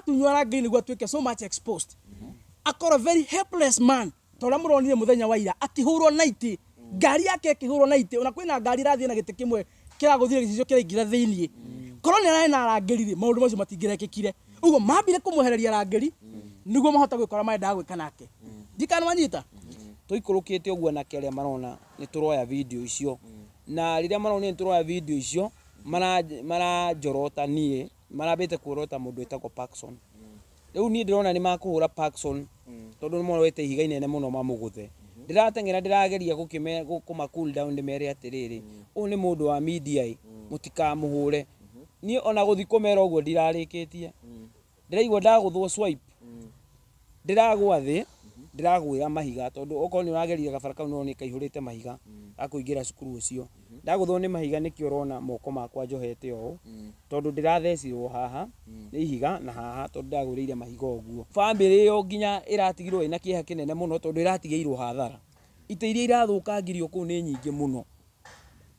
Maratunywo arangĩri nĩguo atuĩke so much exposed, akorwo very helpless man, ta ũrĩa mũronire mũthenya wa ira akĩhũrwo na itĩ, ngari yake ĩkĩhũrwo na itĩ. Ona kwĩna ngari ĩrathiĩ na gĩtĩ kĩmwe kĩragũthire gĩcicio kĩraingĩra thĩiniĩ. Korwo nĩ ararĩ na arangĩri rĩ, maũndũ macio matingĩrekĩkire. Ũguo mambire kũmwehereria arangĩri nĩguo mahote gwĩka ũrĩa marendaga gwĩka nake. Ndikana wanyita. Tũikũrũkĩte ũguo anake arĩa marona nĩ tũroya video icio, na rĩrĩa maronire nĩ tũroya video icio, maranjorota niĩ, marambĩte kuorota mũndũ wĩtagwo Parkson. Rĩu niĩ ndĩrona nĩ makũhũra Parkson tondũ nĩ moete ihiga inene mũno mamũgũthe. Ndĩrateng'era, ndĩrageria kũma cool down, ndĩmere atĩrĩrĩ, ũyũ nĩ mũndũ wa media ĩ, mũtikamũhũre. Niĩ ona gũthiĩ kũmera ũguo ndirarĩkĩtie, ndĩraigua ndagũthwo swipe, ndĩragwa thĩ, ndĩragwĩra mahiga, tondũ okorwo nĩ ũragerire gabara kau no nĩ kaihũrĩte mahiga gakũingĩra cukuru ũcio. Ndagũthwo nĩ mahiga, nĩkĩo ũrona moko makwa njohete ũũ, tondũ ndĩrathecirwo haha nĩ ihiga na haha, tondũ ndagwĩrĩire mahiga ũguo. Bamĩrĩ ĩyo nginya ĩratigirwo ĩna kĩeha kĩnene mũno, tondũ ĩratigĩirwo hathara. Itĩ iria irathũkangirio kũu nĩ nyingĩ mũno.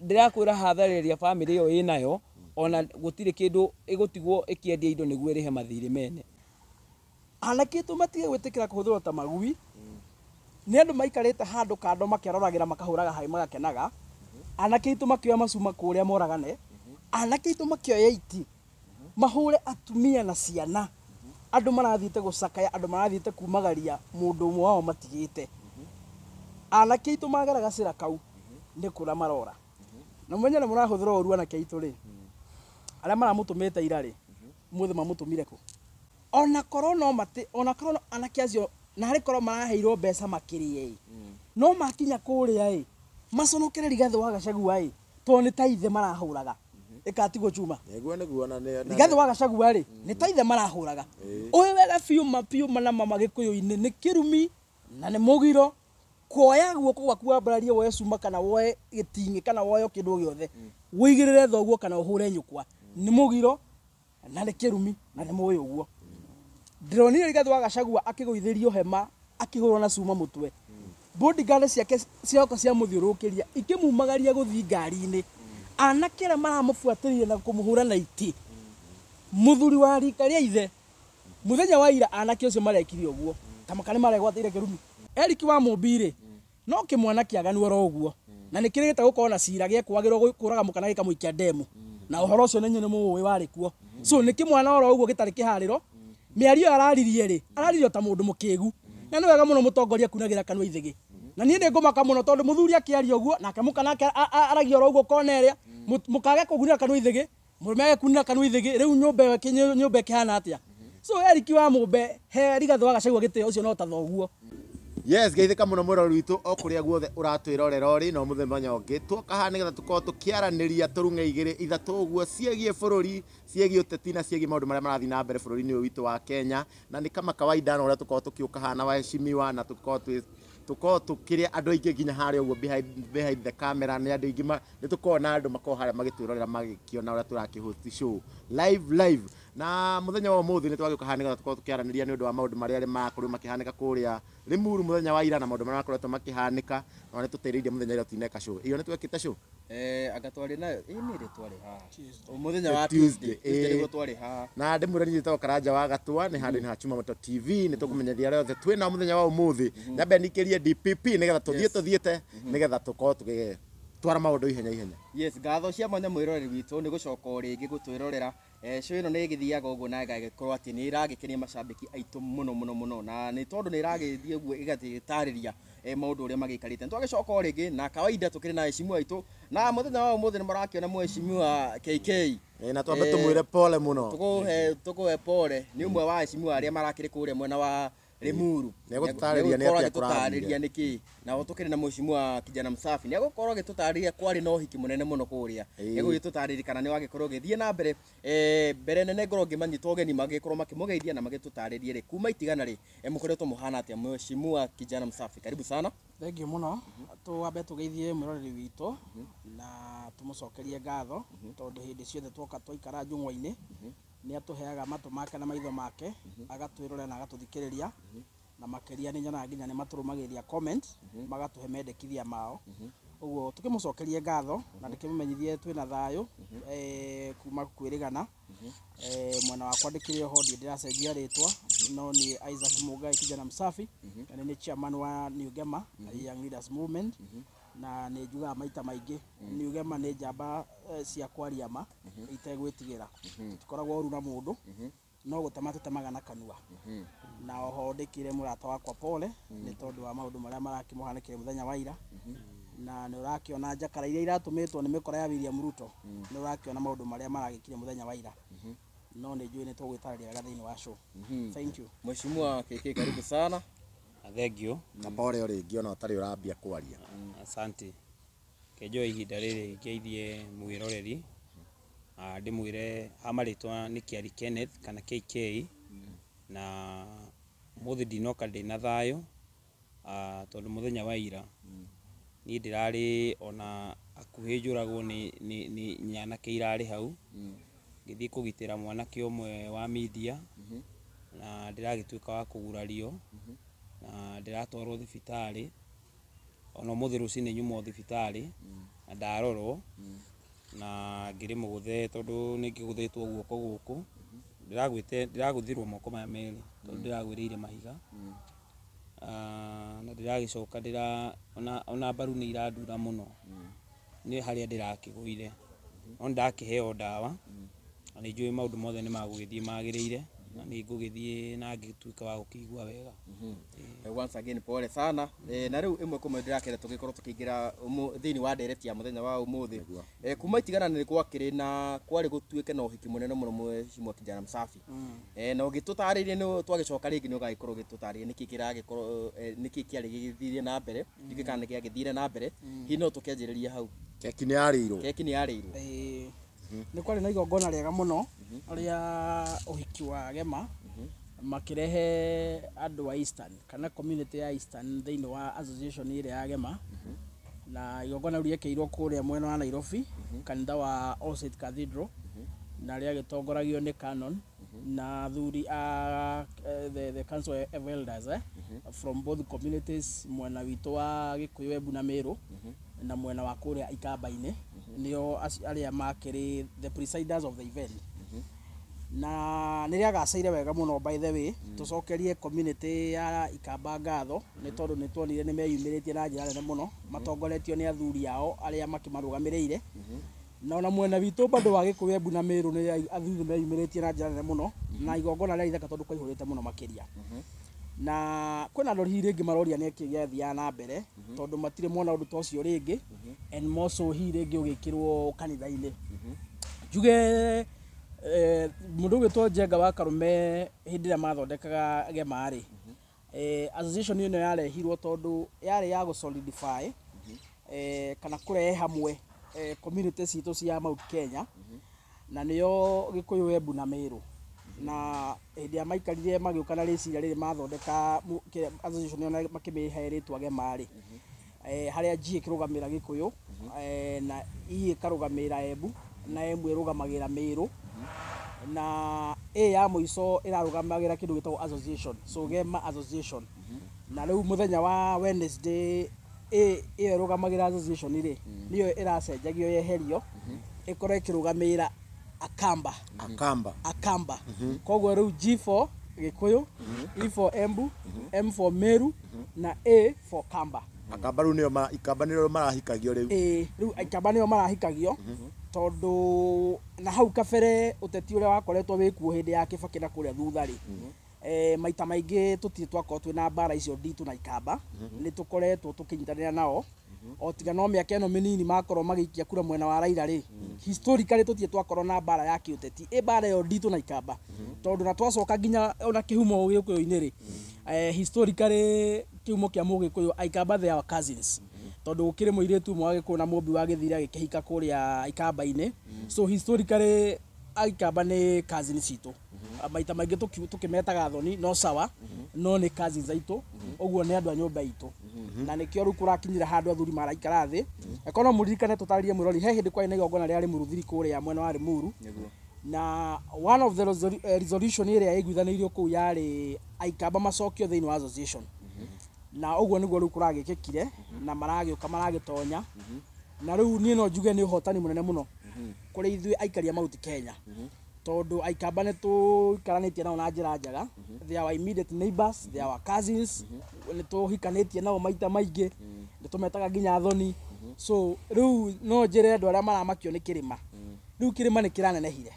Ndĩrakwĩra hathara ĩrĩa bamĩrĩ ĩyo ĩnayo, ona gũtirĩ kĩndũ ĩgũtigwo ĩkĩendia indo nĩguo ĩrĩhe mathirĩ mene. Anake aitũ matige gwĩtĩkĩra kũhũthĩrwo ta magui nĩ andũ maikarĩte handũ kando makeroragĩra, makahũraga haĩ, magakenaga. Anake aitũ makĩoya macuma kũrĩa moragane, anake aitũ makĩoya iti mahũre atumia na ciana. Andũ marathiĩte gũcakaya, andũ marathiĩte kumagaria mũndũ ũmwe wao matigĩte. Anake aitũ magera gacĩra kau nĩ kũra marora na mũmenye nĩ mũrahũthĩra ũru. Anake aitũ rĩ, arĩa maramũtũmĩte ira rĩ, mũthĩ mamũtũmire kũ? Ona korwo no mati, ona korwo anake acio na harĩ korwo maraheirwo mbeca makĩrĩe ĩ, no makinya kũrĩa ĩ, maconokere Rigathĩ wa Gachagua ĩ, tondũ nĩ ta ithe marahũraga ĩkatigwo chuma. Nĩguo na nĩ Rigathĩ wa Gachagua rĩ, nĩ ta ithe marahũraga. Ũyũ wega biũ ma biũ ma na ma Gĩkũyũ-inĩ nĩ kĩrumi na nĩ mũgiro kuoya guoko gwaku wambararie, woe cuma kana woe gĩting'ĩ kana woe o kĩndũ o gĩothe wĩigĩrĩre thoguo kana ũhũre nyũkwa. Nĩ mũgiro na nĩ kĩrumi na nĩ mũĩ ũguo. Ndĩronire Rigathĩ wa Gachagua akĩgũithĩrio hema, akĩhũrwo na cuma mũtwe, bodyguard ciake cioka ciamũthiũrũrũkĩria ikĩmumagaria gũthiĩ ngari-inĩ. Anake arĩa maramũbuatĩrĩire na kũmũhũra na itĩ, mũthuri wa rika rĩa ithe, mũthenya wa ira anake ũcio marekire ũguo ta maka nĩ maregwatĩire kĩrumi. Eric wa Mũmbi rĩ, no kĩmwana kĩaganu oro ũguo, na nĩ kĩrĩgĩte gũkorwo na cira gĩekwagĩrwo kũraga mũka na gĩkamũikia ndemu, na ũhoro ũcio nĩ mũũĩ warĩ kuo. So nĩ kĩmwana oro ũguo gĩtarĩ kĩharĩro. Mĩario ĩyo araririe rĩ, araririe o ta mũndũ mũkĩgu, na nĩ wega mũno mũtongoria kunagĩra kanua ithĩgĩ. Na niĩ nĩ ngũmaka mũno tondũ mũthuri akĩaria ũguo nake mũka nake aragia oro ũguo kona ĩrĩa mũkage kũgunĩra kanua ithĩgĩ, mũrũme age kunĩra kanua ithĩgĩ. Rĩu nyũmba ĩyo nyũmba ĩkĩhana atĩa? So Eric wa Mũmbe, he Rigathĩ wa Gachagua gĩtĩo, ũcio no ta thoguo. Yes, geithĩka mũno mwĩrori witũ o kũrĩa guothe ũratwĩrorera ũrĩ. No mũthenya ũngĩ twoka haha nĩgetha tũkorwo tũkĩaranĩria tũrung'e igĩrĩ ithatũ ũguo ciĩgiĩ bũrũri, ciĩgiĩ ũteti na ciĩgiĩ maũndũ marĩa marathiĩ na mbere bũrũri-inĩ ũyũ witũ wa Kenya. Na nĩ kama kawaida na ũrĩa tũkorwo tũkĩũka haha na waheshimiwa na tũkorwo twĩ tũkorwo tũkĩrĩa andũ aingĩ nginya harĩa ũguo behind the camera nĩ andũ aingĩ nĩ tũkorwo na andũ makorwo harĩa magĩtwĩrorera, magĩkĩona ũrĩa tũrakĩhost show live live. Na mũthenya wa ũmũthĩ nĩ twagĩũka haha nĩgetha tũkorwo tũkĩaranĩria nĩ ũndũ wa maũndũ marĩa marakorirwo makĩhanĩka kũrĩa Limuru mũthenya wa ira na maũndũ marĩa makoretwo makĩhanĩka. Na nĩ tũtĩrĩirie mũthenya ira tũtineka show ĩyo, nĩ twekĩte show. Anga twarĩ nayo ĩ, nĩ rĩ twarĩ haha? Mũthenya wa Tuesday. Tuesday. Tuesday Ĩĩ. nĩguo twarĩ haha. Na ndĩmwĩre niĩ njĩtagwo Karanja wa Gatua, nĩ handũ-inĩ ha Chuma Moto TV. Nĩ tũkũmenyithia arĩa othe twĩ nao mũthenya wa ũmũthĩ. Nyambe nikĩrie DPP nĩgetha tũthiĩ tũthiĩte nĩgetha tũkorwo tũgĩtwara maũndũ ihenya ihenya. Yes, ngatho cia mwanya mwĩroreri witũ nĩ gũcoka o rĩngĩ gũtwĩrorera. Show ĩno nĩ ĩgĩthiaga ũguo na ĩgagĩkorwo atĩ nĩ ĩragĩkenia macambĩki aitũ mũno mũno mũno, na nĩ tondũ nĩ ĩragĩthiĩ ũguo ĩgagĩtarĩria maũndũ ũrĩa magĩikarĩte. Nĩ twagĩcoka o rĩngĩ na kawaida tũkĩrĩ na heshimiwa aitũ, na mũthenya wa ũmũthĩ nĩ mũrakĩona mheshimiwa KK. Na twambe tũmwĩre pole mũno. Tũkũhe pole nĩ ũmwe wa heshimiwa arĩa marakĩrĩ kũrĩa mwena wa Limuru. Nĩegũtũtarĩria nĩ Nĩegũkorwo atĩa kũrathire. agĩtũtarĩria nĩkĩ. Na tũkĩrĩ na mheshimiwa Kijana Msafi, nĩ egũkorwo agĩtũtarĩria kwarĩ na ũhiki mũnene mũno kũrĩa. Nĩegũgĩtũtarĩria kana nĩ wagĩkorwo ũgĩthiĩ na mbere. Mbere nene ngorwo ngĩmanyita ũgeni magĩkorwo makĩmũgeithia na magĩtũtarĩrie rĩ kuma itigana rĩ, mũkoretwo mũhana atĩa. Mheshimiwa Kijana Msafi, karibu sana. Thengiũ mũno. Twambe tũgeithie mwĩroreri witũ na tũmũcokerie ngatho, tondũ hĩndĩ ciothe twoka twaikara njũng'wa-inĩ nĩ atũheaga matũ make na maitho make, agatwĩrorera na agatũthikĩrĩria, na makĩria nĩ nyonaga nginya nĩ matũrũmagĩrĩria comment, magatũhe mendekithia mao. Ũguo tũkĩmũcokerie ngatho na ndĩkĩmũmenyithie twĩna thayũ kuma kwĩrĩgana. Mwena wakwa ndĩkĩrĩ oho ndirĩ ndĩracenjia rĩtwa, no nĩ Isaac Mũngai kijana msafi, na nĩ chairman wa New Gema Young Leaders Movement. Na nĩ njugaga maita maingĩ, New Gema nĩ njamba cia kwaria ma itegwĩtigĩra. Tũtikoragwo ũru na mũndũ, no gũtema tũtemaga na kanua. Na oho ndĩkĩre mũrata wakwa pole nĩ tondũ wa maũndũ marĩa marakĩmũhanĩkĩire mũthenya wa ira. Na nĩ ũrakĩona njakara iria iratũmĩtwo nĩ mĩkora ya William Ruto, nĩ ũrakĩona maũndũ marĩa maragĩkire mũthenya wa ira. No nĩ njũĩ nĩ tũgwĩtarĩria wega thĩinĩ wa show. Thank you. Mheshimiwa KK, karibu sana. Thank you. Na pole o rĩngĩ ona ũtarĩ ũrambia kwaria. Asante. Kenjoe ihinda rĩrĩ ngeithie mwĩroreri, ndĩmwĩre ha marĩtwa nĩ Kĩari Kenneth kana KK, na ũmũthĩ ndinoka ndĩna thayũ, tondũ mũthenya wa ira niĩ ndĩrarĩ ona hakuhĩ njũragwo nĩ nyanake irarĩ hau, ngĩthiĩ kũgitĩra mwanake ũmwe wa media, na ndĩragĩtuĩka wa kũgurario na ndĩratwarwo thibitarĩ. Ona ũmũthĩ rũcinĩ nyuma o thibitarĩ na ndarorwo na ngĩrĩ mũgũthe, tondũ nĩ ngĩgũthĩtwo guoko gũkũ, ndĩragũthirwo moko maya merĩ tondũ ndĩragwĩrĩire mahiga. Na ndĩragĩcoka ona mbaru nĩ irandura mũno nĩ harĩa ndĩrakĩgũire, no nĩndakĩheo ndawa na nĩ njũĩ maũndũ mothe nĩ magũgĩthiĩ magĩrĩire, na nĩ ngũgĩthiĩ na ngĩtuĩka wa gũkĩigua wega. Once again pole sana. Na rĩu ĩmwe kwa ĩmwe ndĩrakena tũgĩkorwo tũkĩingĩra thĩinĩ wa ndereti ya mũthenya wa ũmũthĩ. Kuma itigana nĩ gwakĩrĩ na kwarĩ gũtuĩke na ũhiki mũnene mũno, Mheshimiwa kijana msafi. Na ũgĩtũtarĩrie, nĩ twagĩcoka rĩngĩ nĩ ũgagĩkorwo ũgĩtũtarĩria nĩkĩ kĩragĩkorwo, nĩkĩ kĩarĩ gĩgĩthire na mbere, ndiũĩ kana nĩ gĩagĩthire na mbere. Hihi no tũkĩanjĩrĩria hau? Keki nĩ yarĩirwo. Keki nĩ yarĩirwo. Nĩ kwarĩ na igongona rĩega mũno rĩa ũhiki wa Gema, makĩrehe andũ a Eastern kana community ya Eastern thĩinĩ wa association ĩrĩa ya Gema. Na igongona rĩu rĩekĩirwo kũrĩa mwena wa Nairobi, kanitha wa All Saints Cathedral, na rĩagĩtongoragio nĩ canon na athuri a the council of elders from both communities, mwena witũ wa Gĩkũyũ, Embu na Meru, na mwena wa kũrĩa Ikamba-inĩ, nĩo arĩa makĩrĩ the presiders of the event. Na nĩ rĩagaceire wega mũno. By the way, tũcokerie community ya Ikamba ngatho nĩ tondũ nĩ tuonire nĩ meyumĩrĩtie na njĩra nene mũno, matongoretio nĩ athuri ao arĩa makĩmarũgamĩrĩire. Na ona mwena witũ bado wa Gĩkũyũ, Embu na Meru, nĩ athuri nĩ meyumĩrĩtie na njĩra nene mũno, na igongona rĩarĩ ithaka tondũ kwaihũrĩte mũno makĩria. Na kwĩna andũ hihi rĩngĩ maroria nĩ kĩ gĩathiaga na mbere, tondũ matirĩ mona ũndũ ta ũcio rĩngĩ, and more so hihi rĩngĩ ũgĩkĩrwo kanitha-inĩ. Njuge mũndũ ũgwĩtwo Njenga wa Karume, hĩndĩ ĩrĩa mathondekaga Gema rĩ, association ĩno yarehirwo tondũ yarĩ ya gũ solidify kana kũrehe hamwe community citũ cia Mount Kenya, na nĩyo Gĩkũyũ, Embu na Meru. Na hĩndĩ ĩrĩa maikarire magĩũka na rĩciria rĩrĩ, mathondeka association ĩyo na makĩmĩhe rĩtwa Gema rĩ, harĩa G ĩkĩrũgamĩrĩra Gĩkũyũ, na E ĩkarũgamĩrĩra Embu, na M ĩrũgamagĩrĩra Meru, na A ya mũico ĩrarũgamagĩra kĩndũ gĩtagwo association, so Gema Association. Na rĩu mũthenya wa Wednesday, A ĩyo ĩrũgamagĩrĩra association rĩ, nĩyo ĩracenjagio yeherio ĩkorwo ĩkĩrũgamĩrĩra Akamba. Akamba. Akamba. Koguo rĩu G for Gĩkũyũ, E for Embu, M for Meru na A for Kamba. Akamba rĩu nĩo Ikamba nĩo marahikagio rĩu. Ĩĩ, rĩu Ikamba nĩo marahikagio, tondũ na hau kabere ũteti ũrĩa wakoretwo wĩkuo hĩndĩ ya Kĩbakĩ na kũrĩa thutha rĩ, maita maingĩ tũtirĩ twakorwo twĩna mbara icio nditũ na Ikamba. Nĩ tũkoretwo tũkĩnyitanĩra nao, o tiga no mĩaka ĩno mĩnini makorwo magĩikia kura mwena wa Raila rĩ. Historically tũtirĩ twakorwo na mbara ya kĩũteti, ĩ mbara ĩyo nditũ na Ikamba, tondũ na twacoka nginya ona kĩhumo Gĩkũyũ-inĩ rĩ, historically kĩhumo kĩa Mũgĩkũyũ, Aikamba, they are cousins, tondũ gũkĩrĩ mũirĩtu ũmwe wa Gĩkũyũ na Mũmbi wa gĩthire agĩkĩhika kũrĩa Ikamba-inĩ. So historically Aikamba nĩ cousin citũ. Maita maingĩ tũkĩmetaga thoni, no sawa, no nĩ cousins aitũ, ũguo nĩ andũ a nyũmba itũ. Na nĩkĩo rĩu kũrakinyire handũ athuri maraikara thĩ. Eko no mũririkane, tũtarĩrie mwĩrori, he hĩndĩ kwarĩ na igongona rĩa Rĩmuru kũrĩa mwena wa Rĩmuru. Na one of the resolution ĩrĩa ĩiguithanĩirio kũu yarĩ Aikamba macokio thĩinĩ wa association. Na ũguo nĩguo rĩu kũragĩkĩkire na maragĩũka maragĩtonya. Na rĩu niĩ no njuge nĩ ũhotani mũnene mũno kũrĩ ithuĩ aikari a Mount Kenya. Tondu Aikamba nĩ tũikaranĩtie nao na njĩra njega. They are our immediate neighbors, they are our cousins. Nĩ tũhikanĩtie nao maita maingĩ, nĩ tũmetaga nginya thoni. So rĩu no njĩre andũ arĩa maramakio nĩ kĩrĩma, rĩu kĩrĩma nĩ kĩranenehire.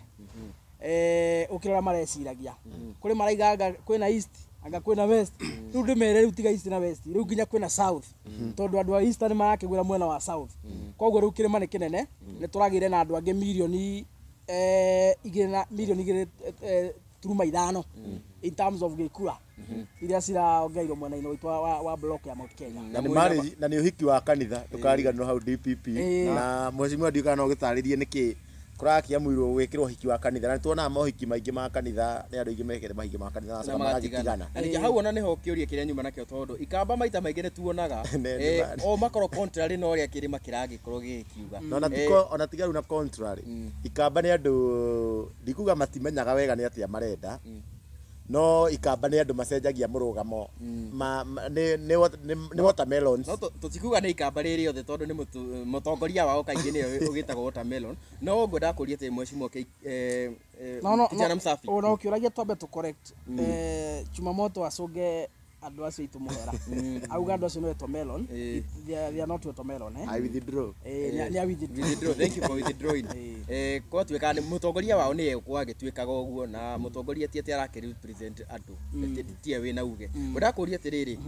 Ũkĩrora mareciragia kũrĩ maraiga anga kwĩna east, anga kwĩna west. Rĩu ndĩmere rĩu tiga east na west, rĩu nginya kwĩna south, tondũ andũ a east nĩ marakĩgwĩra mwena wa south. Koguo rĩu kĩrĩma nĩ kĩnene, nĩ tũragĩire na andũ angĩ mirioni igĩrĩ na mirioni igĩrĩ turuma ithano in terms of gĩkura iria ciraongereirwo mwena-inĩ witũ wa block ya Mount Kenya. Na nĩ marriage, na nĩ ũhiki wa kanitha, ndũkariganĩrwo hau DPP. Na mheshimiwa, ndiũĩ kana no ũgĩtarĩrie nĩkĩ kũrakĩamũirwo gwĩkĩrwo ũhiki wa kanitha, na nĩ tuonaga mohiki maingĩ ma kanitha, nĩ andũ aingĩ mekĩte mahiki ma kanitha na na magatigana. Na ningĩ hau ona nĩho kĩũria kĩrĩa nyuma nakĩo, tondũ Ikamba maita maingĩ nĩ tuonaga o makorwo contrary na ũrĩa kĩrĩma kĩragĩkorwo gĩgĩkiuga. Na ona tiko ona tiga rĩu na contrary, Ikamba nĩ andũ ndikuga matimenyaga wega nĩ atĩa marenda, no Ikamba nĩ andũ macenjagia mũrũgamo nĩ watermelons. No tũtikuga nĩ Ikamba rĩrĩ othe, tondũ nĩ mũtongoria wao kaingĩ nĩwe ũgĩtagwo watermelon. No ngwendaga kũria atĩ mheshimiwa No, kijana msafi. Ona ũkĩũragia twambe tũ correct. Chumamoto acũnge andũ acio aitũ mũhera auga andũ acio nĩ watermelon. They are not watermelon, eh. I withdraw. Nĩ a withdraw. Withdraw, thank you for withdrawing. Kwatuĩka nĩ mũtongoria wao nĩye gwagĩtuĩkaga ũguo, na mũtongoria ti atĩ arakĩ represent andũ, tiye wĩna uge. Ngwendaga kũria atĩrĩrĩ,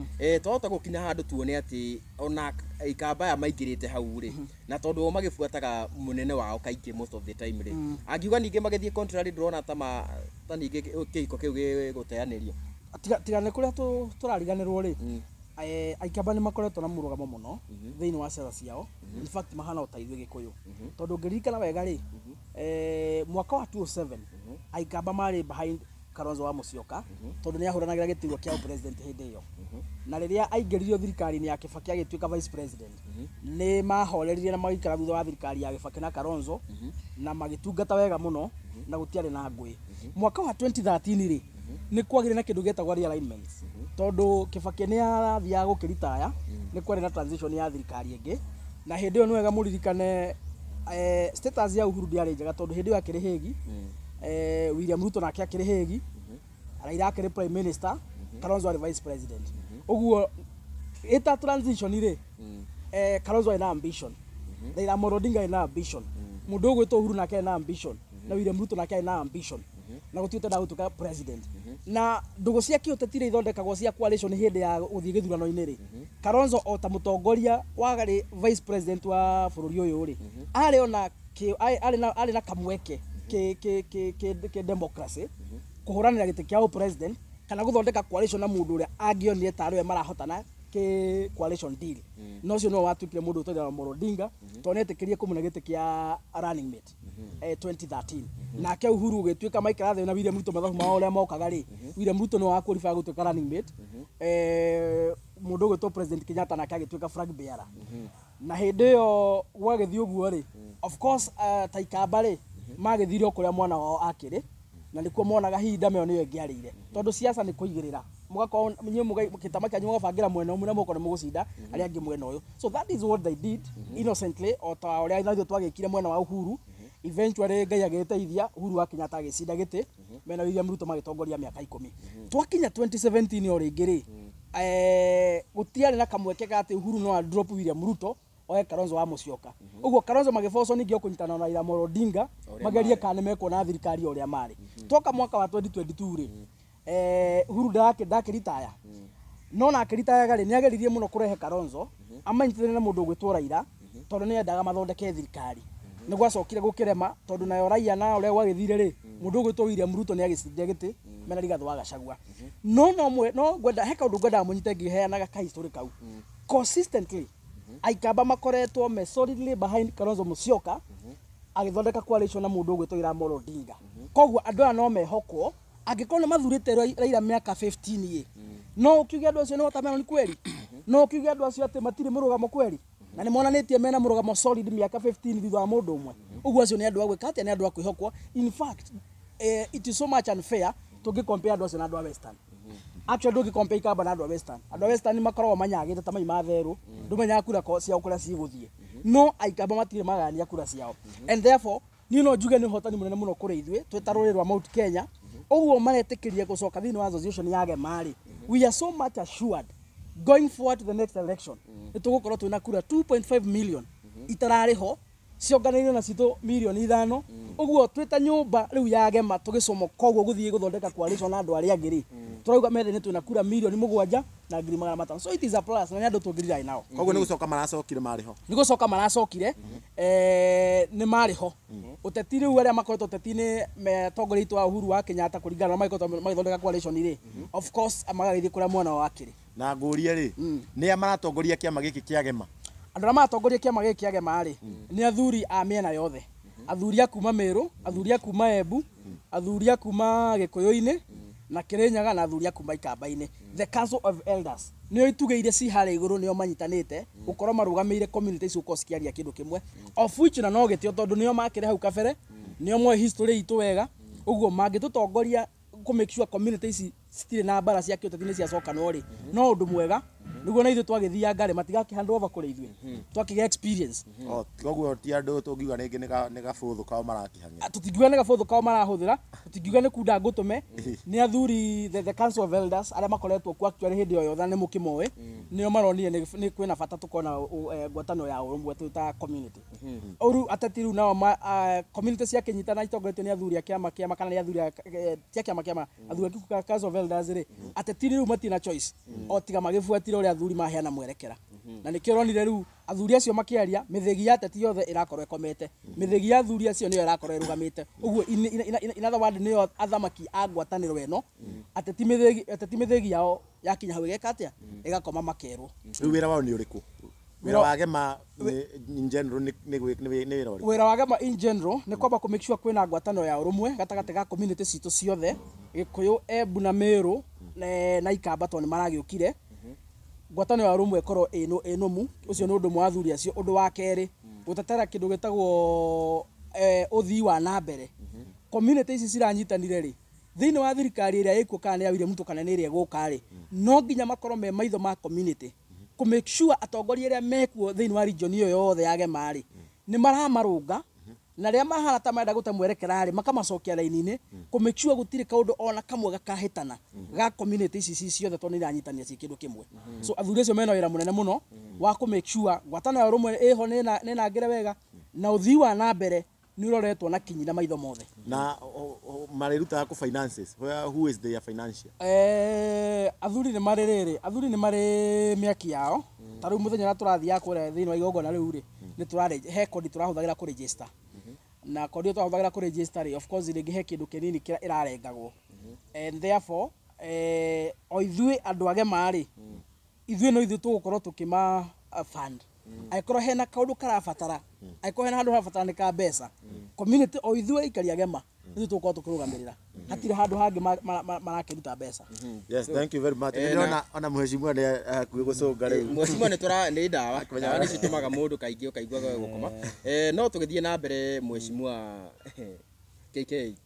twahota gũkinya handũ tuone atĩ ona Ikamba aya maingĩrĩte hau rĩ, na tondũ o magĩbuataga mũnene wao kaingĩ most of the time rĩ, angiuga ningĩ magĩthiĩ contrary, ndũrona ta ma ta ningĩ kĩhiko kĩu gĩgũteanĩrio? Tiga nĩ kũrĩa tũrariganĩrwo rĩ, Aikamba nĩ makoretwo na mũrũgamo mũno thĩinĩ wa ciaca ciao. In fact, mahana o ta ithuĩ Gĩkũyũ, tondũ ũngĩririkana wega rĩ, mwaka wa 2007 Aikamba marĩ behind Kalonzo wa Musyoka, tondũ nĩ ahũranagĩra gĩturwa kĩa president hĩndĩ ĩyo. Na rĩrĩa aingĩririo thirikari-inĩ ya Kibaki agĩtuĩka vice president, nĩ mahoreririe na magĩikara thutha wa thirikari ya Kibaki na Kalonzo na magĩtungata wega mũno na gũtiarĩ na ngũĩ. Mwaka wa 2013 rĩ, nĩ kwagĩire na kĩndũ gĩetagwo realignment, tondũ Kibaki nĩ arathiaga gũkĩritaya, nĩ kwarĩ na transition ya thirikari ĩngĩ. Na hĩndĩ ĩyo nĩ wega mũririkane, status ya Uhuru ndĩarĩ njega, tondũ hĩndĩ ĩyo akĩrĩ Hague, William Ruto nake akĩrĩ Hague, Raila akĩrĩ prime minister, Kalonzo arĩ vice president. Ũguo ĩta transition rĩ, Kalonzo arĩ na ambition, Raila Amolo Odinga arĩ na ambition, mũndũ ũgwĩtwo Uhuru nake arĩ na ambition, na William Ruto nake arĩ na ambition, na gũtirĩ ũtendaga gũtuĩka president. Na ndũgũ cia kĩũteti iria ithondekagwo cia coalition hĩndĩ ya gũthiĩ gĩthurano-inĩ rĩ, Kalonzo o ta mũtongoria warĩ vice president wa bũrũri ũyũ rĩ, arĩ ona arĩ na kamweke kĩ democracy kũhũranĩra gĩtĩ kĩa president kana gũthondeka coalition na mũndũ ũrĩa angĩonire tarĩ we marahotana kĩ coalition deal. No ũcio nĩwe watuĩkire mũndũ ũtagwo Amolo Odinga, tondũ nĩetĩkĩrie kũmũne gĩtĩ kĩa running mate 2013. Nake Uhuru ũgĩtuĩka maikara thĩ na William Ruto mathabu mao ũrĩa mokaga rĩ, William Ruto nĩwe wa qualify gũtuĩka running mate, mũndũ ũgwĩtwo President Kenyatta nake agĩtuĩka flag bearer. Na hĩndĩ ĩyo gwagĩthiĩ ũguo rĩ, of course, ta Ikamba rĩ, magĩthire o kũrĩa mwana wao akĩrĩ, na nĩkuo monaga hinda mĩo nĩyo ĩngĩarĩire, tondũ siasa nĩ kũigĩrĩra, mũgakorwo inyuĩ kĩtama kĩanyu mũgabangĩra mwena ũmwe na mũgakorwo nĩ mũgũcinda arĩa angĩ mwena ũyũ. So that is what they did innocently, o ta ũrĩa ithuĩ twagĩkire mwena wa Uhuru. Eventually Ngai agĩteithia, Uhuru wa Kenyatta agĩcinda gĩtĩ mena William Ruto, magĩtongoria mĩaka 10. Twakinya 2017 o rĩngĩ rĩ, gũtiarĩ na kamweke ga atĩ Uhuru no a drop William Ruto oe Kalonzo wa Musyoka. Ũguo Kalonzo magĩbocwo ningĩ o kũnyitana na Raila Amolo Odinga magerie kana nĩmekuona thirikari o ũrĩa marĩ. Twoka mwaka wa 2022 rĩ, Uhuru ndakĩritaya, no na akĩritayaga rĩ, nĩageririe mũno kũrehe Kalonzo amanyitithanie na mũndũ ũgwĩtwo Raila, tondũ nĩendaga mathondeke thirikari. Nĩ gwacokire gũkĩrema, tondũ nayo raia na ũrĩa gwagĩthire rĩ, mũndũ ũgwĩtwo William Ruto nĩ agĩcindire gĩtĩ mena Rigathĩ wa Gachagua. No ngwenda he kaũndũ ngwendaga mũnyite ngĩheanaga ka history kau. Consistently Aikamba makoretwo me solidly behind Kalonzo Musyoka agĩthondeka coalition na mũndũ ũgwĩtwo Raila Amolo Odinga. Koguo andũ aya no mehokwo angĩkorwo nĩ mathurĩte Raila mĩaka 15 ĩ, no ũkiuge andũ acio nĩ watermelon kweri? No ũkiuge andũ acio atĩ matirĩ mũrũgamo kweri, na nĩ monanĩtie mena mũrũgamo solid mĩaka 15 thutha wa mũndũ ũmwe? Ũguo acio nĩ andũ a gwĩka atĩa? Nĩ andũ a kwĩhokwo. In fact, it is so much unfair tũngĩ compare andũ acio na andũ a Western. Actually, ndũngĩ compare Ikamba na andũ a Western. Andũ a Western makoragwo manyagĩte ta mai ma therũ, ndũmenyaga kura ciao kũrĩa cigũthiĩ, no Aikamba matirĩ magayania kura ciao, and therefore Niĩ no njuge nĩ ũhotani mũnene mũno kũrĩ ithuĩ twĩ ta rũrĩrĩ rwa Mount Kenya. Ũguo maretĩkĩria gũcoka thĩinĩ wa association ya Gema rĩ, we are so much assured going forward to the next election nĩ tũgũkorwo twĩna kura 2.5 million itararĩ ho cionganĩirio na citũ mirioni 5. Ũguo twĩ ta nyũmba rĩu ya Gema tũgĩcomoka ũguo gũthiĩ gũthondeka coalition na andũ arĩa angĩ rĩ, tũrauga metha nĩ twĩna kura 7,500,000. So it is a plus na nĩ andũ tũngĩrirai nao. Koguo nĩ gũcoka maracokire marĩ ho. Nĩ gũcoka maracokire, nĩ marĩ ho ũteti rĩu arĩa makoretwo ũteti-inĩ metongoria itũ wa Uhuru wa Kenyatta kũringana na magĩkoretwo magĩthondeka coalition rĩ, of course magagĩthiĩ kũrĩa mwena wao akĩrĩ. Na ngũrie rĩ, nĩ a maratongoria kĩama gĩkĩ kĩa Gema? Andũ arĩa maratongoria kĩama gĩkĩ kĩa Gema rĩ, nĩ athuri a mĩena yothe, athuri a kuma Meru, athuri a kuma Embu, athuri a kuma Gĩkũyũ-inĩ na Kĩrĩnyaga na athuri a kuma Ikamba-inĩ. The Council of Elders nĩo itugĩ iria ci harĩa igũrũ, nĩo manyitanĩte gũkorwo marũgamĩire community ici gũkorwo cikĩaria kĩndũ kĩmwe, of which na no gĩtĩo tondũ nĩo makĩrĩ hau kabere, nĩo moĩ history itũ wega. Ũguo mangĩtũtongoria kũ make sure community ici citirĩ na mbara cia kĩũteti nĩ ciacokanwo rĩ, no ũndũ mwega nĩguo na ithuĩ twagĩthianga rĩ matigakĩ hand over kũrĩ ithuĩ twakĩgĩa experience. O, koguo ti andũ tũngiuga rĩngĩ nĩ gabũthũ kao marakĩhang'ĩra. Tũtingiuga nĩ gabũthũ kao marahũthĩra, tũtingiuga nĩ kunda ngũtũme, nĩ athuri the Council of Elders arĩa makoretwo kuo actually hĩndĩ o yothe na nĩ mũkĩmoĩ, nĩo maronire nĩ kwĩna bata tũkorwo na ngwatanĩro ya ũrũmwe twĩ ta community. Ũru ateti rĩu nao community ciakĩnyitana itongoretio nĩ athuri a kĩama kĩama kana nĩ athuri a ti a kĩama kĩama, athuri a Council of Elders rĩ, ateti rĩu matirĩ na choice o tiga magĩbuatire ũrĩa athuri maheana mwerekera. Na nĩkĩo ũronire rĩu athuri acio makĩaria, mĩthĩgi ya ateti yothe ĩrakorwo ĩkomete, mĩthĩgi ya athuri acio nĩyo ĩrakorwo ĩrũgamĩte ũguo. In other words, nĩyo athamaki a ngwatanĩro ĩno. Ateti mĩthĩgi, ateti mĩthĩgi yao yakinya hau ĩgeka atĩa? Ĩgakoma makerwo. Rĩu wĩra wao nĩ ũrĩkũ? Wĩra wa Gema in general nĩ wĩra ũrĩkũ? Wĩra wa Gema in general nĩ kwamba kũ make sure kwĩna ngwatanĩro ya ũrũmwe gatagatĩ ga community citũ ciothe, Gĩkũyũ, Embu na Meru na Ikamba, tondũ nĩ maragĩũkire. Ngwatanĩro ya ũrũmwe ĩkorwo ĩ nũmu, ũcio nĩ ũndũ ũmwe wa athuri acio. Ũndũ wa kerĩ, gũtetera kĩndũ gĩtagwo ũthii wa na mbere. Community ici ciranyitanire rĩ, thĩinĩ wa thirikari ĩrĩa ĩkuo, kana nĩ ya William Ruto kana nĩ ĩrĩa ĩgũka rĩ, no nginya makorwo me maitho ma community kũ make sure atongoria arĩa mekuo thĩinĩ wa region ĩyo yothe ya Gema rĩ, nĩ maramarũnga na rĩrĩa mahana ta marenda gũte mwerekera rĩ, makamacokia raini-inĩ, kũ make sure gũtirĩ kaũndũ ona kamwe gakahĩtana ga community ici ci ciothe tondũ nĩ iranyitanĩra ci kĩndũ kĩmwe. So athuri acio mena wĩra mũnene mũno wa kũ make sure ngwatanĩro ya ũrũmwe ĩho nĩ nangĩre wega na ũthii wa na mbere nĩ ũroretwo na kinyi na maitho mothe. Na marĩrutaga kũ finances? Who is their financier? Athuri nĩ marĩ rĩrĩ, athuri nĩ marĩ mĩaki yao. Ta rĩu mũthenya ũrĩa tũrathiaga kũrĩa thĩinĩ wa igongona rĩu rĩ, nĩ tũrarĩ he kodi tũrahũthagĩra kũ register, na kodi ĩyo tũrahũthagĩra kũ register rĩ, of course rĩngĩ he kĩndũ kĩnini kĩrĩa ĩrarengagwo, and therefore o ithuĩ andũ a Gema rĩ, ithuĩ no ithuĩ tũgũkorwo tũkĩma fund angĩkorwo hena kaũndũ karabatara, angĩkorwo hena handũ harabatarĩka mbeca community, o ithuĩ aikari a Gema ithuĩ tũgũkorwo tũkĩrũgamĩrĩra, hatirĩ handũ hangĩ marakĩruta mbeca. Yes, thank you very much. Nĩndĩrona ona mheshimiwa nĩ hakuhĩ gũcũnga rĩu. Mheshimiwa nĩ tũra nĩ ndawa ndawa nĩ citũmaga mũndũ kaingĩ ũkaigua gũkoma. No tũgĩthiĩ na mbere, mheshimiwa KK,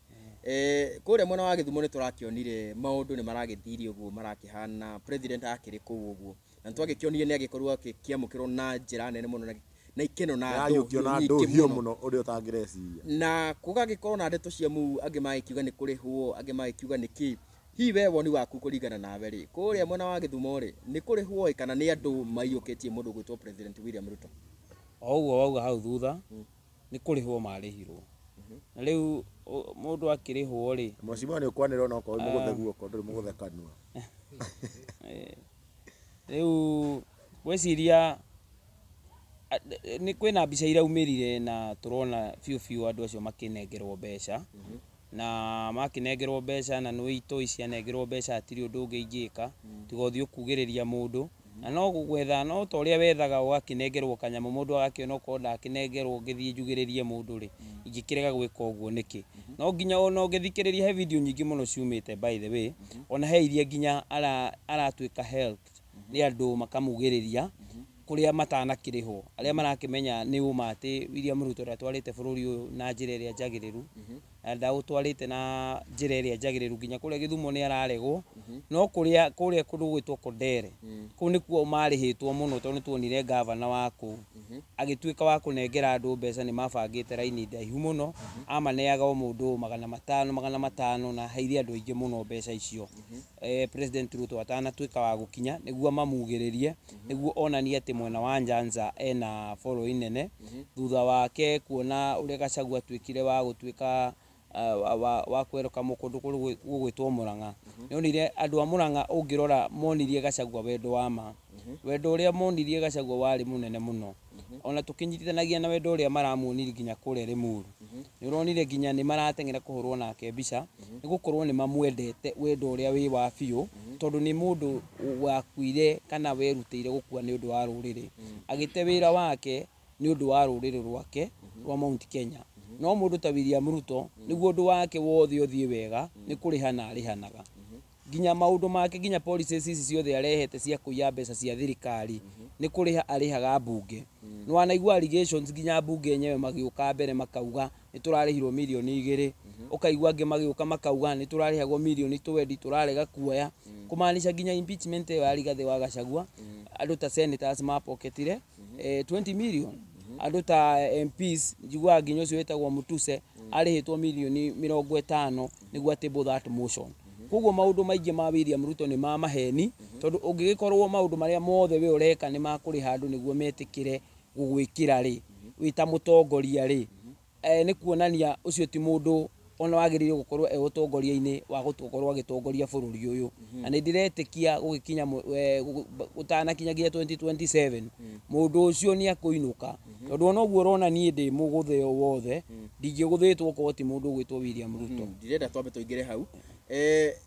kũrĩa mwena wa Gĩthumo nĩ tũrakĩonire maũndũ nĩ maragĩthire ũguo marakĩhana, president akĩrĩ kũu ũguo na nĩtwagĩkĩonire nĩ agĩkorirwo akĩamũkĩrwo na njĩra nene mũno na ikeno na Arariũkio na nyingĩ ndũhiũ mũno. Mũno ũrĩa ũtangĩreciria. Na gũgagĩkorwo na ndeto cia mũu, angĩ magĩkiuga nĩ kũrĩhwo, angĩ magĩkiuga nĩ kĩ. Hihi we woni waku kũringana nawe rĩ, kũrĩa mwena wa Gĩthumo rĩ, nĩ kũrĩhwo ĩ kana nĩ andũ maiyũkĩtie mũndũ gwĩtwo President William Ruto? O ũguo wauga hau thutha nĩ kũrĩhwo marĩhirwo na rĩu mũndũ akĩrĩhwo rĩ. Mheshimiwa nĩ ũkwanĩrwo no korwo mũgũthe guoko ndũrĩ mũgũthe kanua. Rĩu ngwĩciria nĩ kwĩna mbica iraumĩrire na tũrona biũ biũ andũ acio makĩnengerwo mbeca na makĩnengerwo mbeca na nĩ itoi cianengerwo mbeca, hatirĩ ũndũ ũngĩ ingĩka tiga ũthiĩ ũkugĩrĩria mũndũ na no gwetha no ta ũrĩa wethaga ũgakĩnengerwo kanyamũ, mũndũ agakĩona okorwo ndakĩnengerwo ngĩthiĩ njugĩrĩrie mũndũ rĩ, ingĩkĩrega gwĩka ũguo nĩkĩ? No nginya ona ũngĩthikĩrĩria he video nyingĩ mũno ciumĩte, by the way, ona he iria nginya aratuĩka help nĩ andũ makamugĩrĩria kũrĩa matanakĩrĩhwo arĩa marakĩmenya nĩ ũma atĩ William Ruto ndatwarĩte bũrũri ũyũ na njĩra ĩrĩa njagĩrĩru. Ndaũtwarĩte na njĩra ĩrĩa njagĩrĩru nginya kũrĩa Gĩthumo nĩ araregwo, no kũrĩa kũndũ gwĩtwo Kondere kũu nĩkuo marĩhĩtwo mũno, tondũ nĩ tuonire gavana wa kũu agĩtuĩka wa kũnengera andũ mbeca. Nĩ mabangĩte raini ndaihu mũno, amaneaga o mũndũ 500 500, na aheire andũ aingĩ mũno mbeca icio. President Ruto atanatuĩka wa gũkinya nĩguo mamugĩrĩrie, nĩguo onanie atĩ mwena wa Nyanza ena following nene, thutha wake kuona ũrĩa Gachagua atuĩkire wa gũtuĩka wa kwerũka kũndũ gũgwĩtwo Murang'a. Nĩonire andũ a Murang'a, ũngĩrora monirie Gachagua wendo wa ma. Wendo ũrĩa monirie Gachagua warĩ mũnene mũno, ona tũkĩnyitithanagia na wendo ũrĩa maramuonirie nginya kũrĩa Limuru. Nĩ ũronire nginya nĩ marateng'era kũhũrwo nake mbica, nĩ gũkorwo nĩ mamwendete wendo ũrĩa wĩ wa biũ, tondũ nĩ mũndũ wakuire kana werutĩire gũkua nĩ ũndũ wa rũrĩrĩ, agĩte wĩra wake nĩ ũndũ wa rũrĩrĩ rwake rwa Mount Kenya. No mũndũ ta William Ruto, nĩguo ũndũ wake wothe ũthiĩ wega, nĩ kũrĩhana arĩhanaga nginya maũndũ make, nginya policies ici ciothe arehete cia kũiya mbeca cia thirikari, nĩ kũrĩha arĩhaga mbunge. Nĩ wanaigua allegations, nginya mbunge yenyewe magĩũka mbere makauga nĩ tũrarĩhirwo mirioni 2, ũkaigua angĩ magĩũka makauga nĩ tũrarĩhagwo mirioni twendi, tũrarega kuoya, kũmaanisha nginya impeachment ĩyo ya Rigathĩ wa Gachagua, andũ ta senators mapoketire 20 million, andũ ta MPs, njiguaga nginya ũcio wĩtagwo Mutuse arĩhĩtwo mirioni 50 nĩguo atable that motion. Koguo maũndũ maingĩ ma William Ruto nĩ ma maheni, tondũ ũngĩgĩkorwo maũndũ marĩa mothe we ũreka nĩ makũrĩha andũ nĩguo metĩkĩre gũgwĩkĩra rĩ, wĩ ta mũtongoria rĩ, nĩ kuonania ũcio ti mũndũ ona wagĩrĩire gũkorwo e ũtongoria-inĩ wa gũkorwo agĩtongoria bũrũri ũyũ. Na nĩ ndĩretĩkia gũgĩkinya gũtanakinyagia 2027 mũndũ ũcio nĩ akũinũka, tondũ ona ũguo ũrona niĩ ndĩ mũgũthe o wothe, ndingĩgũthĩtwo okorwo ti mũndũ ũgwĩtwo William Ruto. Ndirenda twambe tũingĩre hau.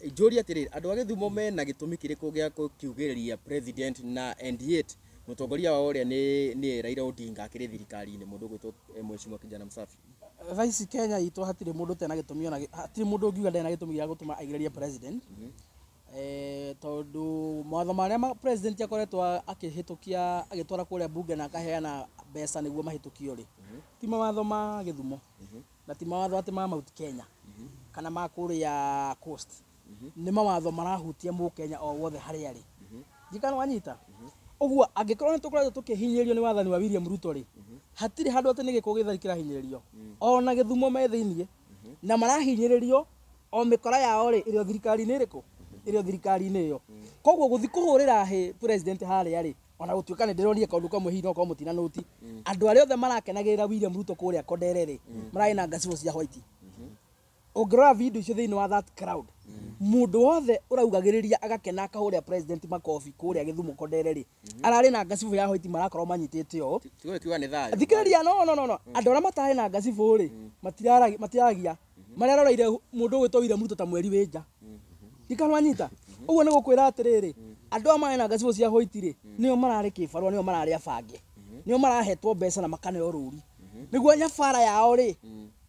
Njũrie atĩrĩrĩ, andũ a Gĩthumo mena gĩtũmi kĩrĩkũ gĩa gũkiugĩrĩria president na and yet mũtongoria wao ũrĩa nĩ Raila Odinga akĩrĩ thirikari-inĩ, mũndũ ũgwĩtwo Mheshimiwa Kijana Msafi? Thaa ici Kenya itũ hatirĩ mũndũ ũtarĩ na gĩtũmi, ona hatirĩ mũndũ ũngiuga ndarĩ na gĩtũmi gĩa gũtũma aigĩrĩrie president, tondũ mawatho marĩa president akoretwo akĩhĩtũkia, agĩtwara kũrĩa bunge na akaheana mbeca nĩguo mahĩtũkio rĩ, ti mawatho ma Gĩthumo na ti mawatho atĩ ma Mount Kenya kana ma kũrĩa Coast, nĩ mawatho marahutia mũkenya o wothe harĩa arĩ. Njikana wanyita ũguo, angĩkorwo nĩ tũkoretwo tũkĩhinyĩrĩrio nĩ wathani wa William Ruto rĩ, hatirĩ handũ atĩ nĩ gĩkũ gĩtheri kĩrahinyĩrĩrio, ona Gĩthumo me thĩiniĩ na marahinyĩrĩrio, o mĩkora yao rĩ, ĩrĩ o thirikari-inĩ ĩrĩkũ, ĩrĩ o thirikari-inĩ ĩyo. Koguo gũthiĩ kũhũrĩra hĩ president harĩa rĩ, ona gũtuĩka nĩ ndĩronire kaũndũ kamwe hihi no korwo mũtina nũti, andũ arĩa othe marakenagĩrĩra William Ruto kũrĩa Kondere rĩ, mararĩ na ngacibũ cia white. Ũngĩrora video icio thĩinĩ wa that crowd, mũndũ wothe ũraugagĩrĩria agakena akahũrĩra president makobi kũrĩa Gĩthumo Kondere rĩ, ararĩ na ngacibũ ya white, marakorwo manyitĩte ũũ. Tigo kiuga nĩ thayũ. Thikĩrĩria, no no no no, andũ arĩa matarĩ na ngacibũ rĩ, matiraragia, marĩa aroreire mũndũ ũgwĩtwo William Ruto ta mweri wĩ nja. Ndikanwanyita ũguo, nĩ gũkwĩra atĩrĩrĩ, andũ aya marĩ na ngacibũ cia white rĩ, nĩo mararĩ kĩbarũa, nĩo mararĩ abange, nĩo marahetwo mbeca na makaneo rũri nĩguo nyabara yao rĩ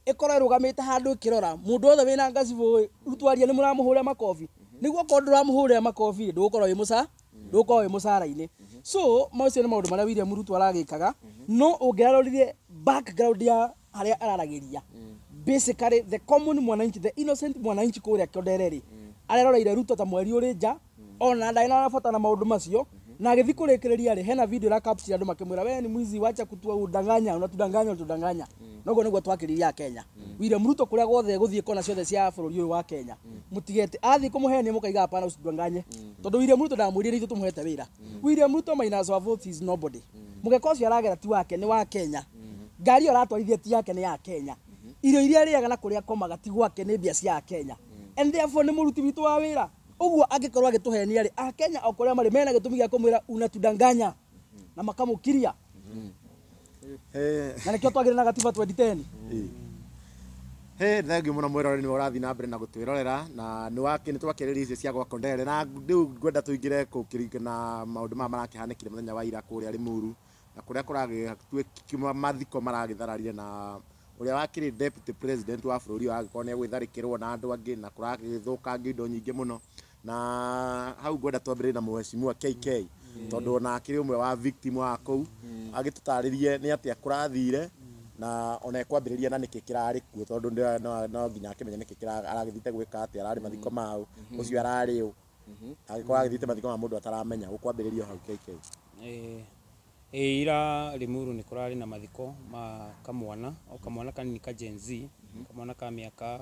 ĩkorwo ĩrũgamĩte handũ ĩkĩrora mũndũ wothe wĩna ngacibũ. Rĩu twaria nĩ mũramũhũrĩra makobi, nĩguo okorwo ndũramũhũrĩra makobi ndũgũkorwo wĩ mũca ndũgũkorwo wĩ mũcara-inĩ. So macio nĩ maũndũ marĩa William Ruto aragĩkaga, no ũngĩrarorire background ya harĩa araragĩria, basically the common mwananchi, the innocent mwananchi kũrĩa Kondere rĩ, areroreire Ruto ta mweri ũrĩ nja, ona ndarĩ na bata na maũndũ macio. Na agĩthiĩ kũrĩkĩrĩria rĩ, hena video ĩra capture andũ makĩmwĩra, "We ni mwizi, wacha kutuudanganya, unatudanganya, unatudanganya." Noguo nĩguo twakĩrĩria Kenya. William Ruto kũrĩa guothe gũthiĩ kona ciothe cia bũrũri ũyũ wa Kenya, mũtigete athiĩ kũmũhenia mũkaiga hapana, usidanganye, tondũ William Ruto ndamwĩrire ithuĩ tũmũhete wĩra. William Ruto minus our votes is nobody. Mũgeka ũcio aragera ti wake, nĩ wa Kenya. Ngari ĩyo aratwarithia ti yake, nĩ ya Kenya. Irio iria arĩaga na kũrĩa akomaga ti gwake, nĩ mbia cia Kenya, and therefore nĩ mũruti witũ wa wĩra. Ũguo angĩkorwo agĩtũhenia rĩ, akenya o kũrĩa marĩ mena gĩtũmi gĩa kũmwĩra unatudanganya na makamũkiria. Na nĩkĩo twagĩrĩ na gatiba 2010. He thengiũ mũno mwĩroreri, nĩ ũrathiĩ na mbere na gũtwĩrorera na nĩ wake nĩ twakĩrĩria icio cia gwa Kondere, na rĩu ngwenda tũingĩre kũkĩringana maũndũ maya marakĩhanĩkire mũthenya wa ira kũrĩa Limuru, na kũrĩa kũragĩtuĩka mathiko maragĩthararire, na ũrĩa wakĩrĩ deputy president wa bũrũri ũyũ agĩkorwo nĩ egwĩtharĩkĩrwo na andũ angĩ, na kũragĩthũkangio indo nyingĩ mũno. Na hau ngwenda twambĩrĩrie na mheshimiwa KK, tondũ ona akĩrĩ ũmwe wa victim wa kũu, agĩtũtarĩrie nĩ atĩa kũrathire. Na ona ekwambĩrĩria na nĩkĩ kĩrarĩ kuo tondũ no nginya akĩmenye nĩkĩ aragĩthiĩte gwĩka atĩa, ararĩ mathiko mau, ũcio ararĩ ũ. Angĩkorwo agĩthiĩte mathiko ma mũndũ ataramenya, ũkwambĩrĩria hau KK. Ira Limuru nĩ kũrarĩ na mathiko ma kamwana, o kamwana kanini ka Gen Z, kamwana ka mĩaka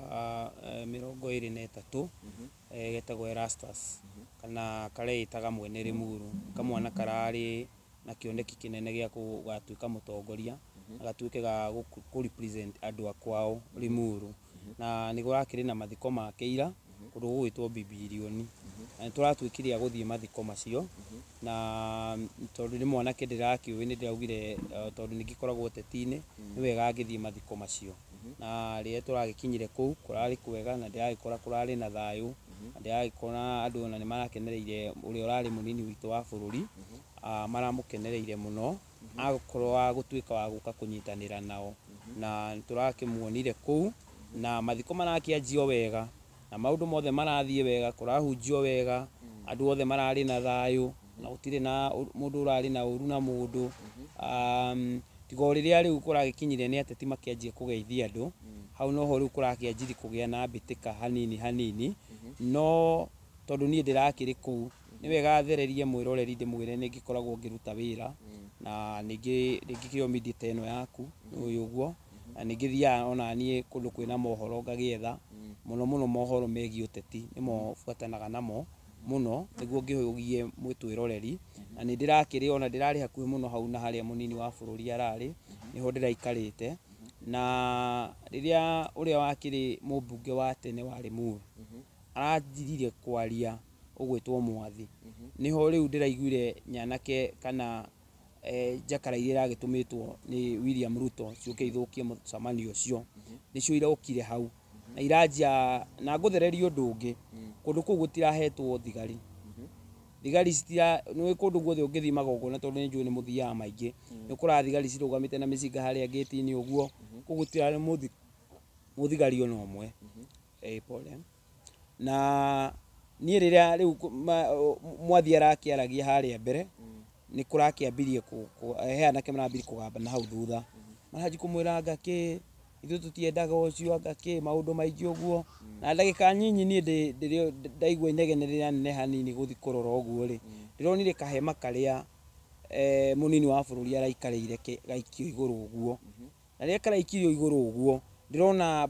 23, getagwo Erastus, kana kareĩtaga mwene Limuru. Kamwana kararĩ na kĩoneki kĩnene gĩa gũgatuĩka mũtongoria, na gatuĩke ga kũ represent andũ a kwao Limuru. Na nĩ kũrakĩrĩ na mathiko make ira, kũndũ gũgwĩtwo Bibilioni. Na nĩ tũratuĩkire a gũthiĩ mathiko macio, na tondũ nĩ mwanake ndĩrakĩũĩ nĩ ndĩraugire tondũ nĩ ngĩkoragwo ũteti-inĩ, nĩ wega ngĩthiĩ mathiko macio. Na rĩrĩa tũragĩkinyire kũu, kũrarĩ kwega na ndĩragĩkora kũrarĩ na thayũ, na ndĩragĩkora andũ ona nĩ marakenereire ũrĩa ũrarĩ mũnini witũ wa bũrũri, maramũkenereire mũno, akorwo wa gũtuĩka wa gũka kũnyitanĩra nao. Na nĩ tũrakĩmuonire kũu, na mathiko marakĩanjio wega, na maũndũ mothe marathiĩ wega, kũrahunjio wega, andũ othe mararĩ na thayũ, na gũtirĩ na mũndũ ũrarĩ na ũru na mũndũ. Tiga o rĩrĩa rĩu kũragĩkinyire nĩ ateti makĩanjia kũgeithia andũ, hau noho rĩu kũrakĩanjirie kũgĩa na mbĩtĩka hanini hanini, no tondũ niĩ ndĩrakĩrĩ kũu, nĩ wega thererie mwĩroreri ndĩmwĩre nĩ ngĩkoragwo ngĩruta wĩra, na ningĩ ngĩkĩo media ta ĩno yaku, nĩ ũguo, na nĩ ngĩthiaga ona niĩ kũndũ kwĩna mohoro ngagĩetha, mũno mũno mohoro megiĩ ũteti nĩmo buatanaga namo mũno, nĩguo ngĩhũgie mwĩtwĩroreri, na nĩ ndĩrakĩrĩ ona ndĩrarĩ hakuhĩ mũno hau na harĩa mũnini wa bũrũri ararĩ, nĩho ndĩraikarĩte. Na rĩrĩa ũrĩa wakĩrĩ mũmbunge wa tene wa Limuru aranjiririe kwaria ũgwĩtwo Mwathi, nĩho rĩu ndĩraiguire nyanake kana njakara iria iragĩtũmĩtwo nĩ William Ruto ciũke ithũkie mũcemanio ũcio, nĩcio irokire hau na iranjia na ngũthereria ũndũ ũngĩ, kũndũ kũu gũtirahetwo thigari. Thigari citira nĩ kũndũ guothe ũngĩthiĩ magongona tondũ nĩ njũĩ nĩ mũthiaga maingĩ, nĩ ũkoraga thigari cirũgamĩte na mĩcinga harĩa ngĩti-inĩ ũguo, kũu gũtirarĩ mũthigari ona ũmwe. Pole. Na niĩ rĩrĩa rĩu Mwathi arakĩaragia harĩa mbere, nĩ kũrakĩambirie he anake marambirie kũgamba na hau thutha, maranjia kũmwĩra anga kĩ, ithuĩ tũtiendaga ũcio, anga kĩ, maũndũ maingĩ ũguo. Na ndagĩka nyinyi niĩ ndaigua inegene rĩraneneha hanini gũthiĩ kũrora ũguo rĩ, ndĩronire kahema karĩa mũnini wa bũrũri araikarĩire gaikio igũrũ ũguo. Na rĩrĩa karaikirio igũrũ ũguo, ndĩrona